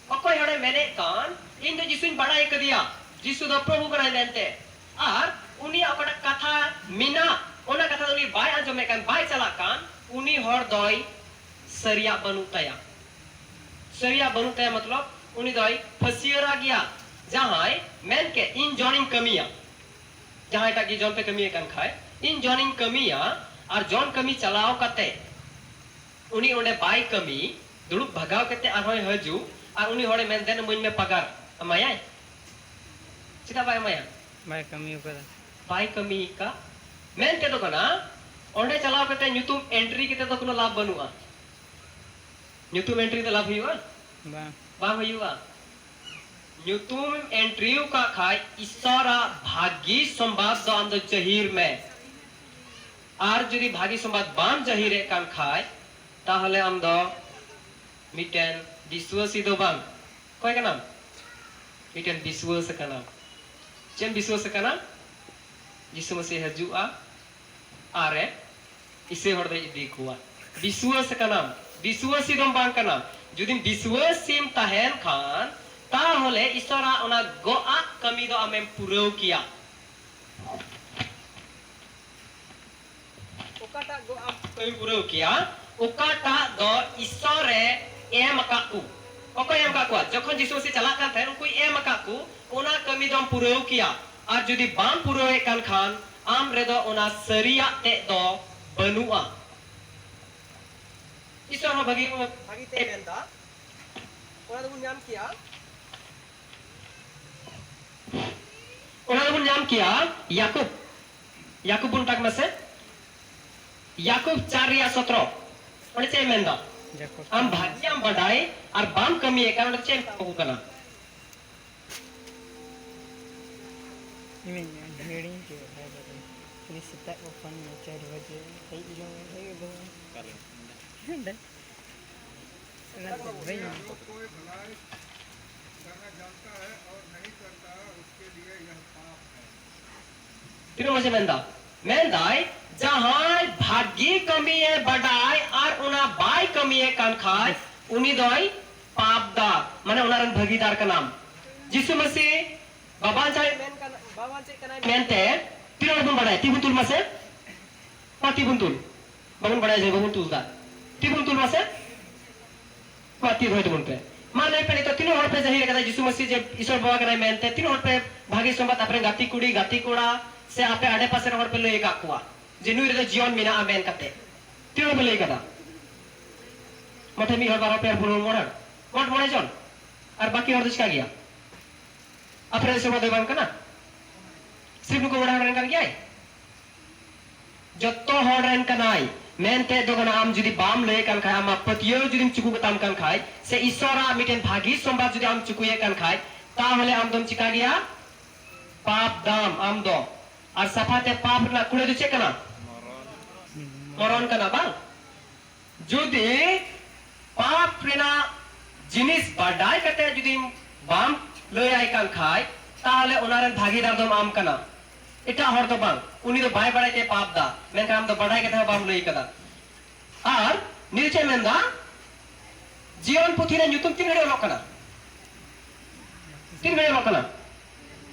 ᱚᱠᱚᱭ ᱦᱚᱲᱮ ᱢᱮᱱᱮᱫ ᱠᱟᱱ, "ᱤᱧ ᱫᱚ ᱡᱤᱥᱩᱧ ᱵᱟᱰᱟᱭ ᱟᱠᱟᱫᱮᱭᱟ, ᱡᱤᱥᱩ ᱫᱚ ᱯᱨᱚᱵᱷᱩ ᱠᱟᱱᱟᱭ" ᱢᱮᱱᱛᱮ, ᱟᱨ ᱩᱱᱤᱭᱟᱜ ᱚᱠᱟᱴᱟᱜ ᱠᱟᱛᱷᱟ ᱢᱮᱱᱟᱜ, ᱚᱱᱟ ᱠᱟᱛᱷᱟ ᱫᱚ ᱩᱱᱤ ᱵᱟᱭ ᱟᱸᱡᱚᱢᱮᱫ ᱠᱟᱱ, ᱵᱟᱭ ᱪᱟᱞᱟᱜ ᱠᱟᱱ, ᱩᱱᱤ ᱦᱚᱲ ᱫᱚᱭ ᱥᱟᱹᱨᱤᱭᱟᱜ ᱵᱟᱹᱱᱩᱜ ᱛᱟᱭᱟ᱾ ᱥᱟᱹᱨᱤᱭᱟᱜ ᱵᱟᱹᱱᱩᱜ ᱛᱟᱭᱟ ᱢᱚᱛᱞᱚᱵ, ᱩᱱᱤ ᱫᱚᱭ ᱯᱷᱟᱹᱥᱭᱟᱹᱨᱟ ᱜᱮᱭᱟ᱾ ᱡᱟᱦᱟᱸᱭ ᱢᱮᱱ ᱠᱮᱫ, "ᱤᱧ ᱡᱚᱱᱤᱧ ᱠᱟᱹᱢᱤᱭᱟ", ᱡᱟᱦᱟᱸᱭᱴᱟᱜ ᱜᱮ ᱡᱚᱱ ᱯᱮ ᱠᱟᱹᱢᱤᱭᱮᱫ ᱠᱟᱱ ᱠᱷᱟᱡ, "ᱤᱧ ᱡᱚᱱᱤᱧ ᱠᱟᱹᱢᱤᱭᱟ", ᱟᱨ ᱡᱚᱱ ᱠᱟᱹᱢᱤ ᱪᱟᱞᱟᱣ ᱠᱟᱛᱮ ᱩᱱᱤ ᱚᱸᱰᱮ ᱵᱟᱭ ᱠᱟᱹᱢᱤ, ᱫᱩᱲᱩᱵ ᱵᱷᱟᱜᱟᱣ ᱠᱟᱛᱮ ᱟᱨᱦᱚᱸᱭ ᱦᱤᱡᱩᱜ, ᱟᱨ ᱩᱱᱤ ᱦᱚᱲᱮ ᱢᱮᱱ, "ᱫᱮᱱ ᱮᱢᱟᱹᱧ ᱢᱮ ᱯᱟᱜᱟᱨ", ᱮᱢᱟᱭᱟᱭ? ᱪᱮᱫᱟᱜ ᱵᱟᱭ ᱮᱢᱟᱭᱟ? ᱵᱟᱭ ᱠᱟᱹᱢᱤ ᱟᱠᱟᱫᱟ᱾ ᱵᱟᱭ ᱠᱟᱹᱢᱤ ᱟᱠᱟᱫ᱾ ᱢᱮᱱ ᱛᱮᱫᱚ ᱠᱟᱱᱟ, ᱚᱸᱰᱮ ᱪᱟᱞᱟᱣ ᱠᱟᱛᱮ ᱧᱩᱛᱩᱢ entry ᱠᱟᱛᱮ ᱫᱚ ᱠᱳᱱᱳ ᱞᱟᱵᱷ ᱵᱟᱹᱱᱩᱜᱼᱟ᱾ ᱧᱩᱛᱩᱢ entry ᱛᱮ ᱞᱟᱵᱷ ᱦᱩᱭᱩᱜᱼᱟ? ᱵᱟᱝ᱾ ᱵᱟᱝ ᱦᱩᱭᱩᱜᱼᱟ᱾ ᱧᱩᱛᱩᱢ entry ᱟᱠᱟᱫ ᱠᱷᱟᱡ ᱤᱥᱥᱚᱨᱟᱜ ᱵᱷᱟᱹᱜᱤ ᱥᱚᱢᱵᱟᱫ ᱫᱚ ᱟᱢ ᱫᱚ ᱡᱟᱹᱦᱤᱨ ᱢᱮ᱾ ᱟᱨ ᱡᱩᱫᱤ ᱵᱷᱟᱹᱜᱤ ᱥᱚᱢᱵᱟᱫ ᱵᱟᱢ ᱡᱟᱹᱦᱤᱨᱮᱫ ᱠᱟᱱ ᱠᱷᱟᱡ, ᱛᱟᱦᱚᱞᱮ ᱟᱢ ᱫᱚ ᱢᱤᱫᱴᱮᱱ ᱵᱤᱥᱣᱟᱹᱥᱤ ᱫᱚ ᱵᱟᱝ᱾ ᱚᱠᱚᱭ ᱠᱟᱱᱟᱢ? ᱢᱤᱫᱴᱮᱱ ᱵᱤᱥᱣᱟᱹᱥ ᱠᱟᱱᱟᱢ᱾ ᱪᱮᱫ ᱮᱢ ᱵᱤᱥᱣᱟᱹᱥ ᱠᱟᱱᱟ? ᱡᱤᱥᱩ ᱢᱟᱹᱥᱤ ᱦᱤᱡᱩᱜᱼᱟ ᱟᱨᱮ ᱤᱥᱟᱹᱭ ᱦᱚᱲ ᱫᱚᱭ ᱤᱫᱤ ᱠᱚᱣᱟ᱾ ᱵᱤᱥᱣᱟᱹᱥ ᱠᱟᱱᱟᱢ, ᱵᱤᱥᱣᱟᱹᱥᱤ ᱫᱚᱢ ᱵᱟᱝ ᱠᱟᱱᱟ᱾ ᱡᱩᱫᱤᱢ ᱵᱤᱥᱣᱟᱹᱥᱤᱢ ᱛᱟᱦᱮᱱ ᱠᱷᱟᱱ, ᱛᱟᱦᱚᱞᱮ ᱤᱥᱚᱨᱟᱜ ᱚᱱᱟ ᱜᱚᱜ ᱟᱜ ᱠᱟᱹᱢᱤ ᱫᱚ ᱟᱢᱮᱢ ᱯᱩᱨᱟᱹᱣ ᱠᱮᱭᱟ᱾ ᱚᱠᱟᱴᱟᱜ ᱫᱚ ᱟᱢ ᱠᱟᱹᱢᱤ ᱯᱩᱨᱟᱹᱣ ᱠᱮᱭᱟ, ᱚᱠᱟᱴᱟᱜ ᱫᱚ ᱤᱥᱥᱚᱨᱮ ᱮᱢ ᱟᱠᱟᱫ ᱠᱚ? ᱚᱠᱚᱭ ᱮᱢ ᱟᱠᱟᱫ ᱠᱚᱣᱟ? ᱡᱚᱠᱷᱚᱱ ᱡᱤᱥᱩ ᱢᱟᱹᱥᱤ ᱪᱟᱞᱟᱜ ᱠᱟᱱ ᱛᱟᱦᱮᱸᱫ, ᱩᱱᱠᱩᱭ ᱮᱢ ᱟᱠᱟᱫ ᱠᱚ, ᱚᱱᱟ ᱠᱟᱹᱢᱤ ᱫᱚᱢ ᱯᱩᱨᱟᱹᱣ ᱠᱮᱭᱟ᱾ ᱟᱨ ᱡᱩᱫᱤ ᱵᱟᱢ ᱯᱩᱨᱟᱹᱣᱮᱫ ᱠᱟᱱ ᱠᱷᱟᱱ, ᱟᱢ ᱨᱮᱫᱚ ᱚᱱᱟ ᱥᱟᱹᱨᱤᱭᱟᱜ ᱛᱮᱫ ᱫᱚ ᱵᱟᱹᱱᱩᱜᱼᱟ᱾ ᱤᱥᱥᱚᱨ ᱦᱚᱸ ᱵᱷᱟᱹᱜᱤ, ᱵᱷᱟᱹᱜᱤ ᱛᱮᱭ ᱢᱮᱱᱫᱟ᱾ ᱚᱱᱟ ᱫᱚᱵᱚᱱ ᱧᱟᱢ ᱠᱮᱭᱟ᱾ ᱚᱱᱟ ᱫᱚᱵᱚᱱ ᱧᱟᱢ ᱠᱮᱭᱟ ᱭᱟᱠᱩᱵ᱾ ᱭᱟᱠᱩᱵ ᱵᱚᱱ ᱯᱟᱲᱦᱟᱜ ᱢᱟᱥᱮ᱾ ᱭᱟᱠᱩᱵ ᱪᱟᱨ ᱨᱮᱭᱟᱜ ᱥᱚᱛᱨᱚ᱾ ᱚᱸᱰᱮ ᱪᱮᱫ ᱮ ᱢᱮᱱᱫᱟ? ᱭᱟᱠᱩᱵ ᱟᱢ ᱪᱟᱨ᱾ ᱵᱷᱟᱹᱜᱤᱭᱟᱢ ᱵᱟᱰᱟᱭ ᱟᱨ ᱵᱟᱢ ᱠᱟᱹᱢᱤᱭᱮᱫ ᱠᱟᱱ, ᱚᱸᱰᱮ ᱪᱮᱫ ᱮ ᱢᱮᱛᱟ ᱠᱚ ᱠᱟᱱᱟ? ᱤᱧ ᱦᱤᱲᱤᱧ ᱠᱮᱫᱟ ᱵᱷᱟᱭ ᱵᱟᱵᱟ᱾ ᱩᱱᱤ ᱥᱮᱛᱟᱜ ᱠᱚ ᱯᱷᱳᱱ ᱢᱮ ᱪᱟᱨ ᱵᱟᱡᱮ, ᱦᱮᱡ ᱦᱚᱸ ᱦᱮᱡ ᱜᱚᱫᱚᱜᱼᱟ᱾ ᱚᱠᱟᱨᱮ? ᱱᱚᱰᱮ᱾ ᱚᱱᱟ ᱫᱚ ᱵᱟᱹᱧ ᱛᱤᱱᱟᱹᱜ ᱢᱚᱡᱮ ᱢᱮᱱᱫᱟ? ᱢᱮᱱᱫᱟᱭ, ᱡᱟᱦᱟᱸᱭ ᱵᱷᱟᱹᱜᱤ ᱠᱟᱹᱢᱤᱭᱮ ᱵᱟᱰᱟᱭ ᱟᱨ ᱚᱱᱟ ᱵᱟᱭ ᱠᱟᱹᱢᱤᱭᱮ ᱠᱟᱱ ᱠᱷᱟᱡ, ᱩᱱᱤ ᱫᱚᱭ ᱯᱟᱯ ᱫᱟ, ᱢᱟᱱᱮ ᱚᱱᱟ ᱨᱮᱱ ᱵᱷᱟᱹᱜᱤᱫᱟᱨ ᱠᱟᱱᱟᱢ᱾ ᱡᱤᱥᱩ ᱢᱟᱹᱥᱤ ᱵᱟᱵᱟ ᱪᱟᱭ ᱢᱮᱱ ᱠᱟᱱᱟ, ᱵᱟᱵᱟ ᱪᱮᱫ ᱠᱟᱱᱟᱭ ᱢᱮᱱᱛᱮ ᱛᱤᱱᱟᱹᱜ ᱦᱚᱲ ᱵᱚᱱ ᱵᱟᱰᱟᱭᱟ? ᱛᱤ ᱵᱚᱱ ᱛᱩᱞ ᱢᱟᱥᱮ᱾ ᱢᱟ ᱛᱤ ᱵᱚᱱ ᱛᱩᱞ᱾ ᱵᱟᱵᱚᱱ ᱵᱟᱰᱟᱭᱟ ᱡᱮ ᱵᱟᱵᱚᱱ ᱛᱩᱞ ᱫᱟ᱾ ᱛᱤ ᱵᱚᱱ ᱛᱩᱞ ᱢᱟᱥᱮ᱾ ᱢᱟ ᱛᱤ ᱫᱚᱦᱚᱭ ᱛᱟᱵᱚᱱ ᱯᱮ᱾ ᱢᱟ ᱞᱟᱹᱭ ᱯᱮ, ᱱᱤᱛᱚᱜ ᱛᱤᱱᱟᱹᱜ ᱦᱚᱲ ᱯᱮ ᱡᱟᱹᱦᱤᱨ ᱟᱠᱟᱫᱟ ᱡᱤᱥᱩ ᱢᱟᱹᱥᱤ ᱡᱮ ᱤᱥᱚᱨ ᱵᱟᱵᱟ ᱠᱟᱱᱟᱭ ᱢᱮᱱᱛᱮ? ᱛᱤᱱᱟᱹᱜ ᱦᱚᱲ ᱯᱮ ᱵᱷᱟᱹᱜᱤ ᱥᱚᱢᱵᱟᱫ ᱟᱯᱮ ᱨᱮᱱ ᱜᱟᱛᱮ ᱠᱩᱲᱤ, ᱜᱟᱛᱮ ᱠᱚᱲᱟ ᱥᱮ ᱟᱯᱮ ᱟᱰᱮ ᱯᱟᱥᱮ ᱨᱮᱱ ᱦᱚᱲ ᱯᱮ ᱞᱟᱹᱭ ᱟᱠᱟᱫ ᱠᱚᱣᱟ ᱡᱮ ᱱᱩᱭ ᱨᱮᱫᱚ ᱡᱤᱭᱚᱱ ᱢᱮᱱᱟᱜᱼᱟ ᱢᱮᱱ ᱠᱟᱛᱮ? ᱛᱤᱱᱟᱹᱜ ᱦᱚᱲ ᱯᱮ ᱞᱟᱹᱭ ᱟᱠᱟᱫᱟ? ᱢᱚᱴᱷᱮ ᱢᱤᱫ ᱦᱚᱲ, ᱵᱟᱨ ᱦᱚᱲ, ᱯᱮ ᱦᱚᱲ, ᱯᱩᱱ ᱦᱚᱲ, ᱢᱚᱬᱮ ᱦᱚᱲ? ᱢᱚᱴ ᱢᱚᱬᱮ ᱡᱚᱱ᱾ ᱟᱨ ᱵᱟᱹᱠᱤ ᱦᱚᱲ ᱫᱚ ᱪᱤᱠᱟ ᱜᱮᱭᱟ? ᱟᱯᱮ ᱨᱮᱱ ᱤᱥᱚᱨ ᱵᱟᱵᱟ ᱫᱚᱭ ᱵᱟᱝ ᱠᱟᱱᱟ? ᱥᱤᱨᱯ ᱱᱩᱠᱩ ᱢᱚᱬᱮ ᱦᱚᱲ ᱨᱮᱱ ᱠᱟᱱ ᱜᱮᱭᱟᱭ? ᱡᱚᱛᱚ ᱦᱚᱲ ᱨᱮᱱ ᱠᱟᱱᱟᱭ᱾ ᱢᱮᱱᱛᱮ ᱫᱚ ᱠᱟᱱᱟ, ᱟᱢ ᱡᱩᱫᱤ ᱵᱟᱢ ᱞᱟᱹᱭ ᱠᱟᱱ ᱠᱷᱟᱡ, ᱟᱢᱟᱜ ᱯᱟᱹᱛᱭᱟᱹᱣ ᱡᱩᱫᱤᱢ ᱪᱩᱠᱩ ᱠᱟᱛᱟᱢ ᱠᱟᱱ ᱠᱷᱟᱡ, ᱥᱮ ᱤᱥᱚᱨᱟᱜ ᱢᱤᱫᱴᱮᱱ ᱵᱷᱟᱹᱜᱤ ᱥᱚᱢᱵᱟᱫ ᱡᱩᱫᱤ ᱟᱢ ᱪᱩᱠᱩᱭᱮᱫ ᱠᱟᱱ ᱠᱷᱟᱡ, ᱛᱟᱦᱚᱞᱮ ᱟᱢ ᱫᱚᱢ ᱪᱤᱠᱟ ᱜᱮᱭᱟ? ᱯᱟᱯ ᱫᱟᱢ ᱟᱢ ᱫᱚ᱾ ᱟᱨ ᱥᱟᱯᱷᱟ ᱛᱮ ᱯᱟᱯ ᱨᱮᱱᱟᱜ ᱠᱩᱲᱟᱹ ᱫᱚ ᱪᱮᱫ ᱠᱟᱱᱟ? ᱢᱚᱨᱚᱱ ᱠᱟᱱᱟ, ᱵᱟᱝ? ᱡᱩᱫᱤ ᱯᱟᱯ ᱨᱮᱱᱟᱜ ᱡᱤᱱᱤᱥ ᱵᱟᱰᱟᱭ ᱠᱟᱛᱮ ᱡᱩᱫᱤ ᱵᱟᱢ ᱞᱟᱹᱭᱟᱭ ᱠᱟᱱ ᱠᱷᱟᱡ, ᱛᱟᱦᱚᱞᱮ ᱚᱱᱟ ᱨᱮᱱ ᱵᱷᱟᱹᱜᱤᱫᱟᱨ ᱫᱚᱢ ᱟᱢ ᱠᱟᱱᱟ, ᱮᱴᱟᱜ ᱦᱚᱲ ᱫᱚ ᱵᱟᱝ᱾ ᱩᱱᱤ ᱫᱚ ᱵᱟᱭ ᱵᱟᱲᱟᱭ ᱛᱮ ᱯᱟᱯ ᱫᱟ, ᱢᱮᱱᱠᱷᱟᱱ ᱟᱢ ᱫᱚ ᱵᱟᱰᱟᱭ ᱠᱟᱛᱮ ᱦᱚᱸ ᱵᱟᱢ ᱞᱟᱹᱭ ᱠᱟᱫᱟ᱾ ᱟᱨ ᱱᱤᱭᱟᱹ ᱪᱮᱫ ᱢᱮᱱᱫᱟ? ᱡᱤᱭᱚᱱ ᱯᱩᱛᱷᱤ ᱨᱮ ᱧᱩᱛᱩᱢ ᱛᱤᱱ ᱜᱷᱟᱹᱲᱤᱡ ᱚᱞᱚᱜ ᱠᱟᱱᱟ? ᱛᱤᱱ ᱜᱷᱟᱹᱲᱤᱡ ᱚᱞᱚᱜ ᱠᱟᱱᱟ?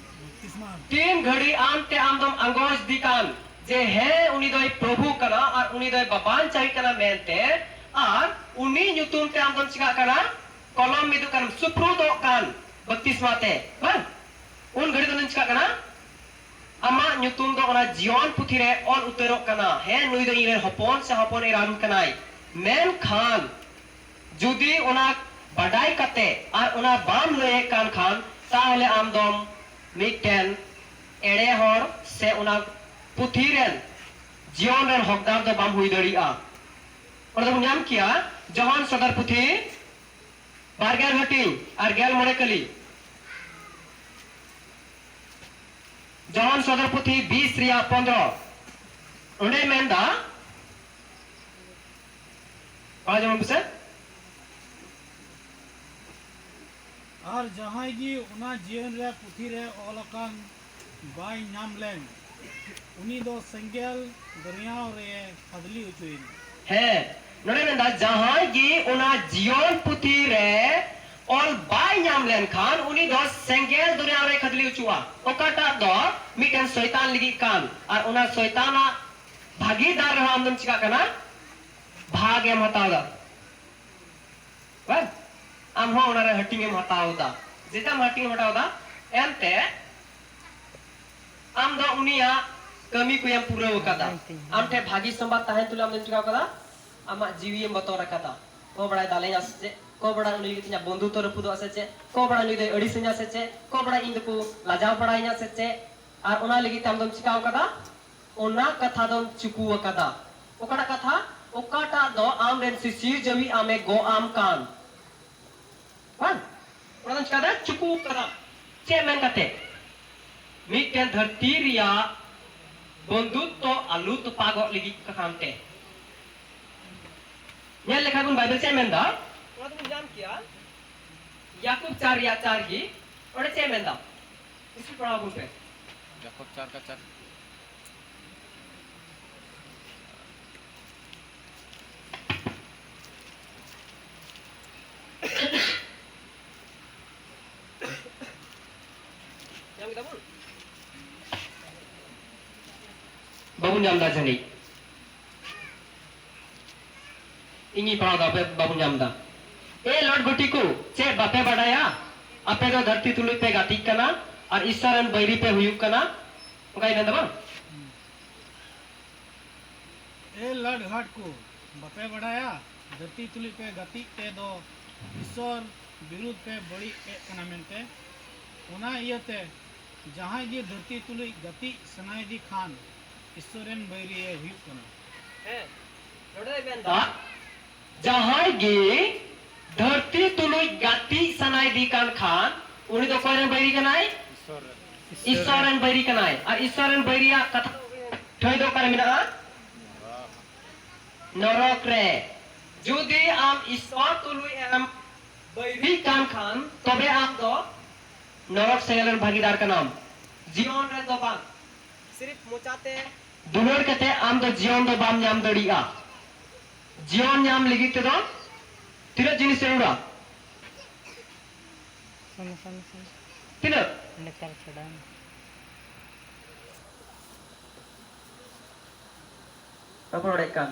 ᱛᱤᱱ ᱜᱷᱟᱹᱲᱤ ᱟᱢ ᱛᱮ ᱟᱢ ᱫᱚᱢ ᱟᱸᱜᱚᱪ ᱫᱤ ᱠᱟᱱ, ᱡᱮ ᱦᱮᱸ, ᱩᱱᱤ ᱫᱚᱭ ᱯᱨᱚᱵᱷᱩ ᱠᱟᱱᱟ ᱟᱨ ᱩᱱᱤ ᱫᱚᱭ ᱵᱟᱵᱟᱧᱪᱟᱣᱤᱡ ᱠᱟᱱᱟ ᱢᱮᱱᱛᱮ, ᱟᱨ ᱩᱱᱤ ᱧᱩᱛᱩᱢ ᱛᱮ ᱟᱢ ᱫᱚᱢ ᱪᱤᱠᱟᱜ ᱠᱟᱱᱟ? ᱠᱚᱞᱚᱢ ᱢᱤᱫᱚᱜ ᱠᱟᱱ, ᱥᱩᱯᱨᱩᱫᱚᱜ ᱠᱟᱱ ᱵᱟᱯᱛᱤᱥᱢᱟ ᱛᱮ, ᱵᱟᱝ? ᱩᱱ ᱜᱷᱟᱹᱲᱤ ᱫᱚ ᱪᱤᱠᱟᱜ ᱠᱟᱱᱟ? ᱟᱢᱟᱜ ᱧᱩᱛᱩᱢ ᱫᱚ ᱚᱱᱟ ᱡᱤᱭᱚᱱ ᱯᱩᱛᱷᱤ ᱨᱮ ᱚᱞ ᱩᱛᱟᱹᱨᱚᱜ ᱠᱟᱱᱟ᱾ ᱦᱮᱸ, ᱱᱩᱭ ᱫᱚ ᱤᱧ ᱨᱮᱱ ᱦᱚᱯᱚᱱ ᱥᱮ ᱦᱚᱯᱚᱱ ᱮᱨᱟ ᱠᱟᱱᱟᱭ᱾ ᱢᱮᱱᱠᱷᱟᱱ ᱡᱩᱫᱤ ᱚᱱᱟ ᱵᱟᱰᱟᱭ ᱠᱟᱛᱮ ᱟᱨ ᱚᱱᱟ ᱵᱟᱢ ᱞᱟᱹᱭᱮᱫ ᱠᱟᱱ ᱠᱷᱟᱱ, ᱛᱟᱦᱚᱞᱮ ᱟᱢ ᱫᱚᱢ ᱢᱤᱫᱴᱮᱱ ᱮᱲᱮ ᱦᱚᱲ ᱥᱮ ᱚᱱᱟ ᱯᱩᱛᱷᱤ ᱨᱮᱱ ᱡᱤᱭᱚᱱ ᱨᱮᱱ ᱦᱚᱠᱫᱟᱨ ᱫᱚ ᱵᱟᱢ ᱦᱩᱭ ᱫᱟᱲᱮᱭᱟᱜᱼᱟ᱾ ᱚᱸᱰᱮ ᱫᱚᱵᱚᱱ ᱧᱟᱢ ᱠᱮᱭᱟ, ᱡᱚᱦᱟᱱ ᱥᱚᱫᱚᱨ ᱯᱩᱛᱷᱤ ᱵᱟᱨᱜᱮᱞ ᱦᱟᱹᱴᱤᱧ ᱟᱨ ᱜᱮᱞ ᱢᱚᱬᱮ ᱠᱟᱹᱞᱤ᱾ ᱡᱚᱦᱟᱱ ᱥᱚᱫᱚᱨ ᱯᱩᱛᱷᱤ ᱵᱤᱥ ᱨᱮᱭᱟᱜ ᱯᱚᱱᱫᱽᱨᱚ᱾ ᱚᱸᱰᱮ ᱢᱮᱱᱫᱟ, ᱯᱟᱲᱦᱟᱣ ᱡᱚᱝ ᱯᱮᱥᱮ᱾ ᱟᱨ ᱡᱟᱦᱟᱸᱭ ᱜᱮ ᱚᱱᱟ ᱡᱤᱭᱚᱱ ᱨᱮᱭᱟᱜ ᱯᱩᱛᱷᱤ ᱨᱮ ᱚᱞ ᱟᱠᱟᱱ ᱵᱟᱭ ᱧᱟᱢ ᱞᱮᱱ, ᱩᱱᱤ ᱫᱚ ᱥᱮᱸᱜᱮᱞ ᱫᱚᱨᱭᱟᱣ ᱨᱮ ᱠᱷᱟᱫᱽᱞᱤ ᱦᱚᱪᱚᱭᱮᱱᱟ᱾ ᱦᱮᱸ, ᱱᱚᱰᱮ ᱢᱮᱱᱫᱟ, ᱡᱟᱦᱟᱸᱭ ᱜᱮ ᱚᱱᱟ ᱡᱤᱭᱚᱱ ᱯᱩᱛᱷᱤ ᱨᱮ ᱚᱞ ᱵᱟᱭ ᱧᱟᱢ ᱞᱮᱱᱠᱷᱟᱱ, ᱩᱱᱤ ᱫᱚ ᱥᱮᱸᱜᱮᱞ ᱫᱚᱨᱭᱟᱣ ᱨᱮ ᱠᱷᱟᱫᱽᱞᱤ ᱦᱚᱪᱚᱜᱼᱟ᱾ ᱚᱠᱟᱴᱟᱜ ᱫᱚ ᱢᱤᱫᱴᱮᱱ ᱥᱚᱭᱛᱟᱱ ᱞᱟᱹᱜᱤᱫ ᱠᱟᱱ, ᱟᱨ ᱚᱱᱟ ᱥᱚᱭᱛᱟᱱᱟᱜ ᱵᱷᱟᱹᱜᱤᱫᱟᱨ ᱨᱮᱦᱚᱸ ᱟᱢ ᱫᱚᱢ ᱪᱤᱠᱟᱜ ᱠᱟᱱᱟ? ᱵᱷᱟᱜᱽ ᱮᱢ ᱦᱟᱛᱟᱣ ᱫᱟ᱾ ᱵᱟᱝ? ᱟᱢ ᱦᱚᱸ ᱚᱱᱟ ᱨᱮ ᱦᱟᱹᱴᱤᱧ ᱮᱢ ᱦᱟᱛᱟᱣ ᱫᱟ᱾ ᱡᱮᱴᱟ ᱦᱟᱹᱴᱤᱧ ᱮᱢ ᱦᱟᱛᱟᱣ ᱫᱟ, ᱮᱱᱛᱮ ᱟᱢ ᱫᱚ ᱩᱱᱤᱭᱟᱜ ᱠᱟᱹᱢᱤ ᱠᱚᱭᱮᱢ ᱯᱩᱨᱟᱹᱣ ᱟᱠᱟᱫᱟ᱾ ᱟᱢ ᱴᱷᱮᱱ ᱵᱷᱟᱹᱜᱤ ᱥᱚᱢᱵᱟᱫ ᱛᱟᱦᱮᱸ ᱛᱩᱞᱩᱡ ᱟᱢ ᱫᱚᱢ ᱪᱤᱠᱟᱹᱣ ᱠᱟᱫᱟ? ᱟᱢᱟᱜ ᱡᱤᱣᱤᱭᱮᱢ ᱵᱚᱛᱚᱨ ᱟᱠᱟᱫᱟ᱾ ᱠᱚ ᱵᱟᱲᱟᱭ ᱫᱟᱞᱮᱧᱟ ᱥᱮ ᱪᱮᱫ? ᱠᱚ ᱵᱟᱲᱟᱭ ᱩᱱᱤ ᱞᱟᱹᱜᱤᱫ ᱤᱧᱟᱹᱜ ᱵᱚᱱᱫᱷᱩᱛᱚ ᱨᱟᱹᱯᱩᱫᱚᱜᱼᱟ ᱥᱮ ᱪᱮᱫ? ᱠᱚ ᱵᱟᱲᱟᱭ ᱱᱩᱭ ᱫᱚᱭ ᱟᱹᱲᱤᱥᱟᱹᱧᱟ ᱥᱮ ᱪᱮᱫ? ᱠᱚ ᱵᱟᱲᱟᱭ ᱤᱧ ᱫᱚᱠᱚ ᱞᱟᱡᱟᱣ ᱵᱟᱲᱟᱭᱤᱧᱟ ᱥᱮ ᱪᱮᱫ? ᱟᱨ ᱚᱱᱟ ᱞᱟᱹᱜᱤᱫ ᱛᱮ ᱟᱢ ᱫᱚᱢ ᱪᱤᱠᱟᱹᱣ ᱠᱟᱫᱟ? ᱚᱱᱟ ᱠᱟᱛᱷᱟ ᱫᱚᱢ ᱪᱩᱠᱩ ᱟᱠᱟᱫᱟ᱾ ᱚᱠᱟᱴᱟᱜ ᱠᱟᱛᱷᱟ? ᱚᱠᱟᱴᱟᱜ ᱫᱚ ᱟᱢ ᱨᱮᱱ ᱥᱤᱥᱤᱨ ᱡᱟᱹᱣᱤ ᱟᱢᱮ ᱜᱚᱜ ᱟᱢ ᱠᱟᱱ᱾ ᱵᱟᱝ? ᱚᱱᱟ ᱫᱚᱢ ᱪᱤᱠᱟᱹ ᱫᱟ? ᱪᱩᱠᱩ ᱠᱟᱫᱟ᱾ ᱪᱮᱫ ᱢᱮᱱ ᱠᱟᱛᱮ? ᱢᱤᱫᱴᱮᱱ ᱫᱷᱟᱹᱨᱛᱤ ᱨᱮᱭᱟᱜ ᱵᱚᱱᱫᱷᱩᱛᱛᱚ ᱟᱞᱩ ᱛᱚᱯᱟᱜᱚᱜ ᱞᱟᱹᱜᱤᱫ ᱠᱟᱱ ᱛᱮ᱾ ᱧᱮᱞ ᱞᱮᱠᱷᱟᱱ ᱵᱚᱱ ᱵᱟᱭᱵᱮᱞ ᱪᱮᱫ ᱢᱮᱱᱫᱟ? ᱚᱱᱟ ᱫᱚᱵᱚᱱ ᱧᱟᱢ ᱠᱮᱭᱟ ᱭᱟᱠᱚᱵ ᱪᱟᱨ ᱨᱮᱭᱟᱜ ᱪᱟᱨ ᱜᱮ᱾ ᱚᱸᱰᱮ ᱪᱮᱫ ᱢᱮᱱᱫᱟ? ᱦᱤᱥᱴᱨᱤ ᱯᱟᱲᱦᱟᱣ ᱵᱚᱱ ᱯᱮ᱾ ᱡᱟᱠᱚᱵ ᱪᱟᱨ ᱠᱟ ᱪᱟᱨ᱾ ᱧᱟᱢ ᱠᱮᱫᱟ ᱵᱚᱱ? ᱵᱟᱵᱚᱱ ᱧᱟᱢ ᱮᱫᱟ ᱡᱟᱹᱱᱤᱡ᱾ ᱤᱧᱤᱧ ᱯᱟᱲᱦᱟᱣ ᱮᱫᱟ, ᱟᱯᱮ ᱵᱟᱵᱚᱱ ᱧᱟᱢ ᱮᱫᱟ᱾ ᱮ ᱞᱚᱰ ᱜᱩᱴᱤ ᱠᱚ, ᱪᱮᱫ ᱵᱟᱯᱮ ᱵᱟᱰᱟᱭᱟ? ᱟᱯᱮ ᱫᱚ ᱫᱷᱟᱹᱨᱛᱤ ᱛᱩᱞᱩᱡ ᱯᱮ ᱜᱟᱛᱮᱜ ᱠᱟᱱᱟ ᱟᱨ ᱤᱥᱥᱚᱨ ᱨᱮᱱ ᱵᱟᱹᱭᱨᱤ ᱯᱮ ᱦᱩᱭᱩᱜ ᱠᱟᱱᱟ᱾ ᱚᱱᱠᱟᱭ ᱢᱮᱱᱫᱟ ᱵᱟᱝ? ᱮ ᱞᱟᱰ ᱜᱷᱟᱴ ᱠᱚ, ᱵᱟᱯᱮ ᱵᱟᱰᱟᱭᱟ? ᱫᱷᱟᱹᱨᱛᱤ ᱛᱩᱞᱩᱡ ᱯᱮ ᱜᱟᱛᱮᱜ ᱛᱮ ᱫᱚ ᱤᱥᱥᱚᱨ ᱵᱤᱨᱩᱫᱷ ᱯᱮ ᱵᱟᱹᱲᱤᱡ ᱮᱫ ᱠᱟᱱᱟ ᱢᱮᱱᱛᱮ᱾ ᱚᱱᱟ ᱤᱭᱟᱹᱛᱮ ᱡᱟᱦᱟᱸᱭ ᱜᱮ ᱫᱷᱟᱹᱨᱛᱤ ᱛᱩᱞᱩᱡ ᱜᱟᱛᱮᱜ ᱥᱟᱱᱟᱭᱮᱫᱮ ᱠᱷᱟᱱ ᱤᱥᱥᱚᱨ ᱨᱮᱱ ᱵᱟᱹᱭᱨᱤᱭᱮ ᱦᱩᱭᱩᱜ ᱠᱟᱱᱟ᱾ ᱦᱮᱸ, ᱱᱚᱰᱮ ᱫᱚᱭ ᱢᱮᱱᱫᱟ, ᱡᱟᱦᱟᱸᱭ ᱜᱮ ᱫᱷᱟᱹᱨᱛᱤ ᱛᱩᱞᱩᱡ ᱜᱟᱛᱮᱜ ᱥᱟᱱᱟᱭᱮᱫᱮ ᱠᱟᱱ ᱠᱷᱟᱱ, ᱩᱱᱤ ᱫᱚ ᱚᱠᱚᱭ ᱨᱮᱱ ᱵᱟᱹᱭᱨᱤ ᱠᱟᱱᱟᱭ? ᱤᱥᱥᱚᱨ ᱨᱮᱱ ᱵᱟᱹᱭᱨᱤ ᱠᱟᱱᱟᱭ᱾ ᱟᱨ ᱤᱥᱥᱚᱨ ᱨᱮᱱ ᱵᱟᱹᱭᱨᱤᱭᱟᱜ ᱠᱟᱛᱷᱟ ᱴᱷᱟᱹᱭ ᱫᱚ ᱚᱠᱟᱨᱮ ᱢᱮᱱᱟᱜᱼᱟ? ᱱᱚᱨᱚᱠ ᱨᱮ᱾ ᱡᱩᱫᱤ ᱟᱢ ᱤᱥᱥᱚᱨ ᱛᱩᱞᱩᱡ ᱮᱢ ᱵᱟᱹᱭᱨᱤᱜ ᱠᱟᱱ ᱠᱷᱟᱱ, ᱛᱚᱵᱮ ᱟᱢ ᱫᱚ ᱱᱚᱨᱚᱠ ᱥᱮᱸᱜᱮᱞ ᱨᱮᱱ ᱵᱷᱟᱹᱜᱤᱫᱟᱨ ᱠᱟᱱᱟᱢ, ᱡᱤᱭᱚᱱ ᱨᱮ ᱫᱚ ᱵᱟᱝ᱾ ᱥᱤᱨᱤᱯ ᱢᱚᱪᱟᱛᱮ ᱫᱩᱞᱟᱹᱲ ᱠᱟᱛᱮ ᱟᱢ ᱫᱚ ᱡᱤᱭᱚᱱ ᱫᱚ ᱵᱟᱢ ᱧᱟᱢ ᱫᱟᱲᱮᱭᱟᱜᱼᱟ᱾ ᱡᱤᱭᱚᱱ ᱧᱟᱢ ᱞᱟᱹᱜᱤᱫ ᱛᱮᱫᱚ ᱛᱤᱱᱟᱹᱜ ᱡᱤᱱᱤᱥ ᱡᱟᱹᱨᱩᱲᱟ? ᱥᱟᱱᱟ, ᱥᱟᱱᱟ, ᱥᱟᱱᱟ᱾ ᱛᱤᱱᱟᱹᱜ? ᱱᱮᱛᱟᱨ ᱪᱷᱟᱰᱟᱣ ᱢᱮ᱾ ᱵᱟᱵᱚᱱ ᱨᱚᱲᱮᱫ ᱠᱟᱱ᱾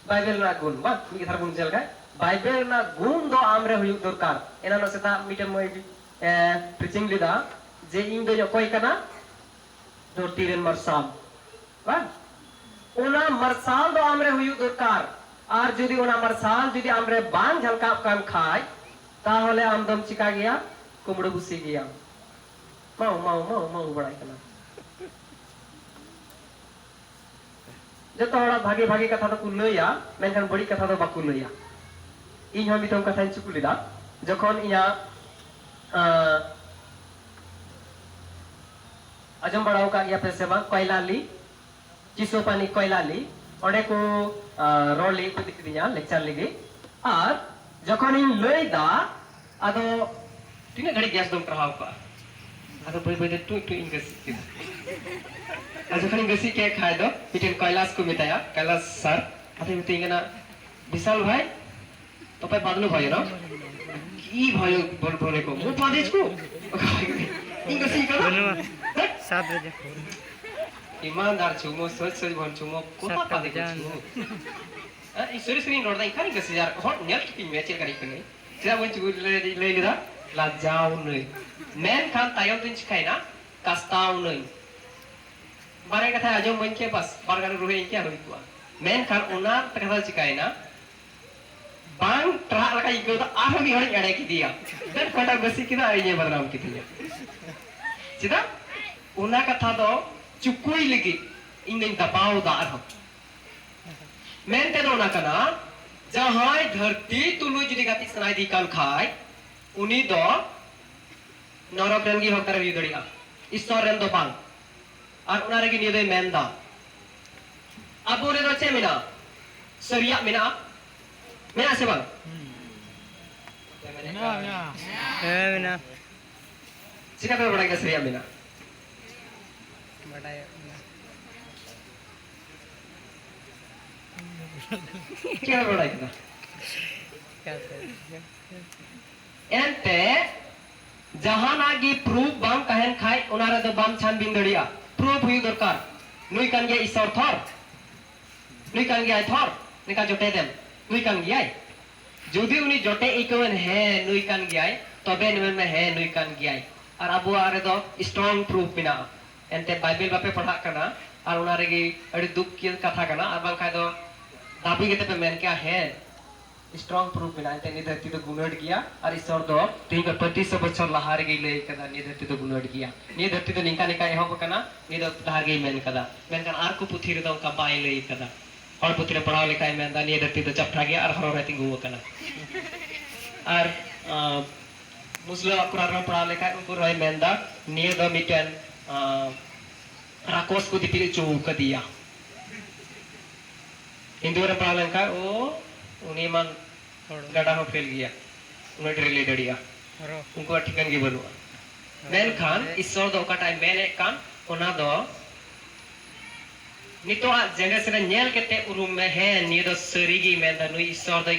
ᱵᱟᱭᱵᱮᱞ ᱨᱮᱱᱟᱜ ᱜᱩᱱ, ᱵᱟᱝ? ᱢᱤᱫ ᱠᱟᱛᱷᱟ ᱨᱮ ᱵᱚᱱ ᱧᱮᱞ ᱠᱷᱟᱡ, ᱵᱟᱭᱵᱮᱞ ᱨᱮᱱᱟᱜ ᱜᱩᱱ ᱫᱚ ᱟᱢ ᱨᱮ ᱦᱩᱭᱩᱜ ᱫᱚᱨᱠᱟᱨ᱾ ᱮᱱᱟᱱᱚᱜ ᱥᱮᱛᱟᱜ ᱢᱤᱫᱴᱮᱱ ᱢᱟᱹᱭ, ᱮ, preaching ᱞᱮᱫᱟ ᱡᱮ, "ᱤᱧ ᱫᱚᱧ ᱚᱠᱚᱭ ᱠᱟᱱᱟ? ᱫᱷᱟᱹᱨᱛᱤ ᱨᱮᱱ ᱢᱟᱨᱥᱟᱞ", ᱵᱟᱝ? ᱚᱱᱟ ᱢᱟᱨᱥᱟᱞ ᱫᱚ ᱟᱢ ᱨᱮ ᱦᱩᱭᱩᱜ ᱫᱚᱨᱠᱟᱨ᱾ ᱟᱨ ᱡᱩᱫᱤ ᱚᱱᱟ ᱢᱟᱨᱥᱟᱞ ᱡᱩᱫᱤ ᱟᱢ ᱨᱮ ᱵᱟᱝ ᱡᱷᱟᱞᱠᱟᱣ ᱠᱟᱱ ᱠᱷᱟᱡ, ᱛᱟᱦᱚᱞᱮ ᱟᱢ ᱫᱚᱢ ᱪᱤᱠᱟ ᱜᱮᱭᱟ? ᱠᱩᱢᱵᱽᱲᱩ ᱵᱩᱥᱤ ᱜᱮᱭᱟᱢ᱾ ᱢᱟᱣ, ᱢᱟᱣ, ᱢᱟᱣ, ᱢᱟᱣ ᱵᱟᱲᱟᱭ ᱠᱟᱱᱟ᱾ ᱡᱚᱛᱚ ᱦᱚᱲᱟᱜ ᱵᱷᱟᱜᱮ ᱵᱷᱟᱜᱮ ᱠᱟᱛᱷᱟ ᱫᱚᱠᱚ ᱞᱟᱹᱭᱟ, ᱢᱮᱱᱠᱷᱟᱱ ᱵᱟᱹᱲᱤᱡ ᱠᱟᱛᱷᱟ ᱫᱚ ᱵᱟᱠᱚ ᱞᱟᱹᱭᱟ᱾ ᱤᱧ ᱦᱚᱸ ᱢᱤᱫᱴᱟᱝ ᱠᱟᱛᱷᱟᱧ ᱪᱩᱠᱩ ᱞᱮᱫᱟ, ᱡᱚᱠᱷᱚᱱ ᱤᱧᱟᱹᱜ, ᱟᱸ, ᱟᱸᱡᱚᱢ ᱵᱟᱲᱟ ᱟᱠᱟᱫ ᱜᱮᱭᱟ ᱯᱮ ᱥᱮ ᱵᱟᱝ, ᱠᱚᱭᱞᱟᱞᱤ, ᱪᱤᱥᱳᱯᱟᱱᱤ ᱠᱚᱭᱞᱟᱞᱤ, ᱚᱸᱰᱮ ᱠᱚ, ᱟᱸ, ᱨᱚᱲ ᱞᱟᱹᱜᱤᱫ ᱠᱚ ᱤᱫᱤ ᱠᱤᱫᱤᱧᱟ, lecture ᱞᱟᱹᱜᱤᱫ᱾ ᱟᱨ ᱡᱚᱠᱷᱚᱱᱤᱧ ᱞᱟᱹᱭ ᱫᱟ, ᱟᱫᱚ ᱛᱤᱱᱟᱹᱜ ᱜᱷᱟᱹᱲᱤᱡ gas ᱫᱚᱢ ᱴᱟᱨᱦᱟᱣ ᱠᱟᱜᱼᱟ? ᱟᱫᱚ ᱵᱟᱹᱭ ᱵᱟᱹᱭ ᱛᱮ ᱴᱩᱡ ᱴᱩᱡ ᱤᱧ ᱜᱟᱹᱥᱤ ᱠᱮᱫᱟ᱾ ᱟᱨ ᱡᱚᱠᱷᱚᱱᱤᱧ ᱜᱟᱹᱥᱤ ᱠᱮᱫ ᱠᱷᱟᱡ ᱫᱚ ᱢᱤᱫᱴᱮᱱ ᱠᱟᱭᱞᱟᱥ ᱠᱚ ᱢᱮᱛᱟᱭᱟ, ᱠᱟᱭᱞᱟᱥ sir, ᱟᱫᱚᱭ ᱢᱤᱛᱟᱹᱧ ᱠᱟᱱᱟ, "ᱵᱤᱥᱟᱞ ᱵᱷᱟᱭ, ᱛᱚᱯᱮ ᱵᱟᱫᱞᱩ ᱵᱷᱟᱭ ᱱᱟ? ᱠᱤ ᱵᱷᱟᱭ ᱵᱚᱞ ᱵᱷᱟᱭ ᱠᱚ, ᱢᱩ ᱯᱟᱫᱤᱡ ᱠᱚ?" ᱤᱧ ᱜᱟᱹᱥᱤ ᱠᱟᱱᱟ? ᱵᱟᱹᱱᱩᱜᱼᱟ᱾ ᱥᱟᱛ ᱵᱟᱡᱮ᱾ ᱤᱢᱟᱱᱫᱟᱨ ᱪᱷᱩᱢᱩ, ᱥᱚᱪ ᱥᱚᱪ ᱵᱚᱱ ᱪᱷᱩᱢᱩ, ᱠᱚᱛᱟ ᱥᱟᱛ ᱯᱟᱞᱮ ᱠᱚ ᱵᱟᱡᱟᱱ᱾ ᱪᱷᱩᱢᱩ᱾ ᱦᱮᱸ, ᱤᱧ ᱥᱟᱹᱨᱤ ᱥᱟᱹᱨᱤᱧ ᱨᱚᱲ ᱫᱟ, ᱤᱧ ᱠᱟᱱᱤᱧ ᱜᱟᱹᱥᱤ ᱟᱨ ᱦᱚᱲ ᱧᱮᱞ ᱠᱟᱛᱮᱧ ᱢᱮ ᱪᱮᱫ ᱞᱮᱠᱟᱱᱤᱧ ᱠᱟᱹᱱᱟᱹᱧ᱾ ᱪᱮᱫᱟᱜ ᱵᱟᱹᱧ ᱪᱷᱩᱢᱩ ᱞᱟᱹᱭ, ᱞᱟᱹᱭ ᱞᱮᱫᱟ? ᱞᱟᱡᱟᱣ ᱱᱟᱹᱧ᱾ ᱢᱮᱱᱠᱷᱟᱱ ᱛᱟᱭᱚᱢ ᱫᱚᱧ ᱪᱤᱠᱟᱹᱭᱮᱱᱟ? ᱠᱟᱥᱛᱟᱣ ᱱᱟᱹᱧ᱾ ᱵᱟᱨᱭᱟ ᱠᱟᱛᱷᱟ ᱟᱸᱡᱚᱢ ᱵᱟᱹᱧ ᱠᱮᱭᱟ, ᱵᱟᱥ, ᱵᱟᱨ ᱜᱟᱱ ᱨᱩᱦᱮ ᱤᱧ ᱠᱮᱭᱟ, ᱦᱩᱭ ᱠᱚᱜᱼᱟ᱾ ᱢᱮᱱᱠᱷᱟᱱ ᱚᱱᱟ ᱠᱟᱛᱷᱟ ᱫᱚ ᱪᱤᱠᱟᱹᱭᱮᱱᱟ? ᱵᱟᱝ ᱴᱨᱟᱜ ᱞᱮᱠᱟᱧ ᱟᱹᱭᱠᱟᱹᱣ ᱫᱟ, ᱟᱨᱦᱚᱸ ᱢᱤᱫ ᱦᱚᱲᱤᱧ ᱮᱲᱮ ᱠᱮᱫᱮᱭᱟ᱾ ᱫᱮᱱ ᱚᱠᱟᱴᱟᱜ ᱵᱟᱹᱥᱤ ᱠᱮᱫᱟ ᱟᱨ ᱤᱧᱮ ᱵᱟᱫᱱᱟᱢ ᱠᱤᱫᱤᱧᱟ᱾ ᱪᱮᱫᱟᱜ? ᱚᱱᱟ ᱠᱟᱛᱷᱟ ᱫᱚ ᱪᱩᱠᱩᱭ ᱞᱟᱹᱜᱤᱫ ᱤᱧ ᱫᱚᱧ ᱫᱟᱵᱟᱣ ᱫᱟ ᱟᱨᱦᱚᱸ᱾ ᱢᱮᱱᱛᱮ ᱫᱚ ᱚᱱᱟ ᱠᱟᱱᱟ, ᱡᱟᱦᱟᱸᱭ ᱫᱷᱟᱹᱨᱛᱤ ᱛᱩᱞᱩᱡ ᱡᱩᱫᱤ ᱜᱟᱛᱮ ᱥᱟᱱᱟᱭᱮᱫᱮ ᱠᱟᱱ ᱠᱷᱟᱡ, ᱩᱱᱤ ᱫᱚ ᱱᱚᱨᱚᱠ ᱨᱮᱱ ᱜᱮ ᱦᱚᱠᱫᱟᱨᱮ ᱦᱩᱭ ᱫᱟᱲᱮᱭᱟᱜᱼᱟ, ᱤᱥᱥᱚᱨ ᱨᱮᱱ ᱫᱚ ᱵᱟᱝ᱾ ᱟᱨ ᱚᱱᱟ ᱨᱮᱜᱮ ᱱᱤᱭᱟᱹ ᱫᱚᱭ ᱢᱮᱱᱫᱟ, ᱟᱵᱚ ᱨᱮᱫᱚ ᱪᱮᱫ ᱢᱮᱱᱟᱜᱼᱟ? ᱥᱟᱹᱨᱤᱭᱟᱜ ᱢᱮᱱᱟᱜᱼᱟ, ᱢᱮᱱᱟᱜᱼᱟ ᱥᱮ ᱵᱟᱝ? ᱢᱮᱱᱟᱜᱼᱟ, ᱢᱮᱱᱟᱜᱼᱟ᱾ ᱦᱮᱸ, ᱢᱮᱱᱟᱜᱼᱟ᱾ ᱪᱮᱠᱟ ᱯᱮ ᱵᱟᱲᱟᱭ ᱠᱮᱫᱟ ᱥᱟᱹᱨᱤᱭᱟᱜ ᱢᱮᱱᱟᱜᱼᱟ? ᱵᱟᱰᱟᱭᱚᱜ ᱠᱟᱱᱟ᱾ ᱪᱮᱠᱟ ᱯᱮ ᱵᱟᱲᱟᱭ ᱠᱮᱫᱟ? ᱪᱤᱠᱟᱹᱛᱮ? ᱮᱱᱛᱮ, ᱡᱟᱦᱟᱱᱟᱜ ᱜᱮ ᱯᱨᱩᱯᱷ ᱵᱟᱝ ᱛᱟᱦᱮᱱ ᱠᱷᱟᱡ, ᱚᱱᱟ ᱨᱮᱫᱚ ᱵᱟᱢ ᱪᱷᱟᱱᱵᱤᱱ ᱫᱟᱲᱮᱭᱟᱜᱼᱟ᱾ ᱯᱨᱩᱯᱷ ᱦᱩᱭᱩᱜ ᱫᱚᱨᱠᱟᱨ, ᱱᱩᱭ ᱠᱟᱱ ᱜᱮᱭᱟᱭ ᱤᱥᱥᱚᱨ ᱛᱷᱚᱨ, ᱱᱩᱭ ᱠᱟᱱ ᱜᱮᱭᱟᱭ ᱛᱷᱚᱨ, ᱱᱤᱝᱠᱟ ᱡᱚᱴᱮᱫ ᱮᱢ, ᱱᱩᱭ ᱠᱟᱱ ᱜᱮᱭᱟᱭ᱾ ᱡᱩᱫᱤ ᱩᱱᱤ ᱡᱚᱴᱮᱫ ᱟᱹᱭᱠᱟᱹᱣᱮᱱ, ᱦᱮᱸ, ᱱᱩᱭ ᱠᱟᱱ ᱜᱮᱭᱟᱭ, ᱛᱚᱵᱮ ᱢᱮᱱ ᱢᱮ, ᱦᱮᱸ, ᱱᱩᱭ ᱠᱟᱱ ᱜᱮᱭᱟᱭ᱾ ᱟᱨ ᱟᱵᱚᱣᱟᱜ ᱨᱮᱫᱚ ᱥᱴᱨᱚᱝ ᱯᱨᱩᱯᱷ ᱢᱮᱱᱟᱜᱼᱟ᱾ ᱮᱱᱛᱮ ᱵᱟᱭᱵᱮᱞ ᱵᱟᱯᱮ ᱯᱟᱲᱦᱟᱜ ᱠᱟᱱᱟ, ᱟᱨ ᱚᱱᱟ ᱨᱮᱜᱮ ᱟᱹᱰᱤ ᱫᱩᱠ ᱠᱤ ᱠᱟᱛᱷᱟ ᱠᱟᱱᱟ, ᱟᱨ ᱵᱟᱝᱠᱷᱟᱡ ᱫᱚ ᱫᱟᱹᱵᱤ ᱠᱟᱛᱮ ᱯᱮ ᱢᱮᱱ ᱠᱮᱭᱟ, ᱦᱮᱸ, ᱥᱴᱨᱚᱝ ᱯᱨᱩᱯᱷ ᱢᱮᱱᱟᱜᱼᱟ, ᱮᱱᱛᱮ ᱱᱤᱭᱟᱹ ᱫᱷᱟᱹᱨᱛᱤ ᱫᱚ ᱜᱩᱱᱟᱹᱴ ᱜᱮᱭᱟ, ᱟᱨ ᱤᱥᱥᱚᱨ ᱫᱚ ᱛᱮᱦᱮᱧ ᱠᱷᱚᱱ ᱯᱚᱸᱪᱤᱥ ᱥᱚ ᱵᱚᱪᱷᱚᱨ ᱞᱟᱦᱟ ᱨᱮᱜᱮᱭ ᱞᱟᱹᱭ ᱠᱟᱫᱟ, ᱱᱤᱭᱟᱹ ᱫᱷᱟᱹᱨᱛᱤ ᱫᱚ ᱜᱩᱱᱟᱹᱴ ᱜᱮᱭᱟ, ᱱᱤᱭᱟᱹ ᱫᱷᱟᱹᱨᱛᱤ ᱫᱚ ᱱᱤᱝᱠᱟ ᱱᱤᱝᱠᱟ ᱮᱦᱚᱵ ᱟᱠᱟᱱᱟ, ᱱᱤᱭᱟᱹ ᱫᱚ ᱞᱟᱦᱟ ᱨᱮᱜᱮᱭ ᱢᱮᱱ ᱠᱟᱫᱟ᱾ ᱢᱮᱱᱠᱷᱟᱱ ᱟᱨ ᱠᱚ ᱯᱩᱛᱷᱤ ᱨᱮᱫᱚ ᱚᱱᱠᱟ ᱵᱟᱭ ᱞᱟᱹᱭ ᱠᱟᱫᱟ᱾ ᱦᱚᱲ ᱯᱩᱛᱷᱤ ᱨᱮ ᱯᱟᱲᱦᱟᱣ ᱞᱮᱠᱷᱟᱡ ᱢᱮᱱᱫᱟ, ᱱᱤᱭᱟᱹ ᱫᱷᱟᱹᱨᱛᱤ ᱫᱚ ᱪᱟᱯᱴᱷᱟ ᱜᱮᱭᱟ ᱟᱨ ᱦᱚᱨᱚ ᱨᱮ ᱛᱤᱸᱜᱩ ᱟᱠᱟᱱᱟ᱾ ᱟᱨ, ᱟᱸ, ᱢᱩᱥᱞᱟᱹᱣᱟᱜ ᱠᱚᱨᱟᱱ ᱨᱮ ᱯᱟᱲᱦᱟᱣ ᱞᱮᱠᱷᱟᱡ ᱩᱱᱠᱩ ᱨᱮᱦᱚᱸᱭ ᱢᱮᱱᱫᱟ, ᱱᱤᱭᱟᱹ ᱫᱚ ᱢᱤᱫᱴᱮᱱ, ᱟᱸ, ᱨᱟᱠᱚᱥ ᱠᱚ ᱫᱤᱯᱤᱞ ᱦᱚᱪᱚ ᱠᱟᱫᱮᱭᱟ᱾ ᱦᱤᱱᱫᱩ ᱨᱮ ᱯᱟᱲᱦᱟᱣ ᱞᱮᱱᱠᱷᱟᱡ, ᱳ, ᱩᱱᱤ ᱢᱟ ᱦᱚᱲ ᱜᱟᱰᱟ ᱦᱚᱸ ᱯᱷᱮᱞ ᱜᱮᱭᱟ, ᱩᱱᱟᱹᱜ ᱰᱷᱮᱨ ᱞᱟᱹᱭ ᱫᱟᱲᱮᱭᱟᱜᱼᱟ᱾ ᱦᱚᱨᱚ᱾ ᱩᱱᱠᱩᱣᱟᱜ ᱴᱷᱤᱠᱟᱹᱱ ᱜᱮ ᱵᱟᱹᱱᱩᱜᱼᱟ᱾ ᱦᱚᱨᱚ᱾ ᱢᱮᱱᱠᱷᱟᱱ ᱤᱥᱥᱚᱨ ᱫᱚ ᱚᱠᱟᱴᱟᱜ ᱮ ᱢᱮᱱᱮᱫ ᱠᱟᱱ, ᱚᱱᱟ ᱫᱚ ᱱᱤᱛᱚᱜᱟᱜ ᱡᱮᱱᱟᱨᱮᱥᱚᱱ ᱨᱮ ᱧᱮᱞ ᱠᱟᱛᱮ ᱩᱨᱩᱢ ᱢᱮ, ᱦᱮᱸ, ᱱᱤᱭᱟᱹ ᱫᱚ ᱥᱟᱹᱨᱤ ᱜᱮᱭ ᱢᱮᱱᱫᱟ, ᱱᱩᱭ ᱤᱥᱥᱚᱨ ᱫᱚᱭ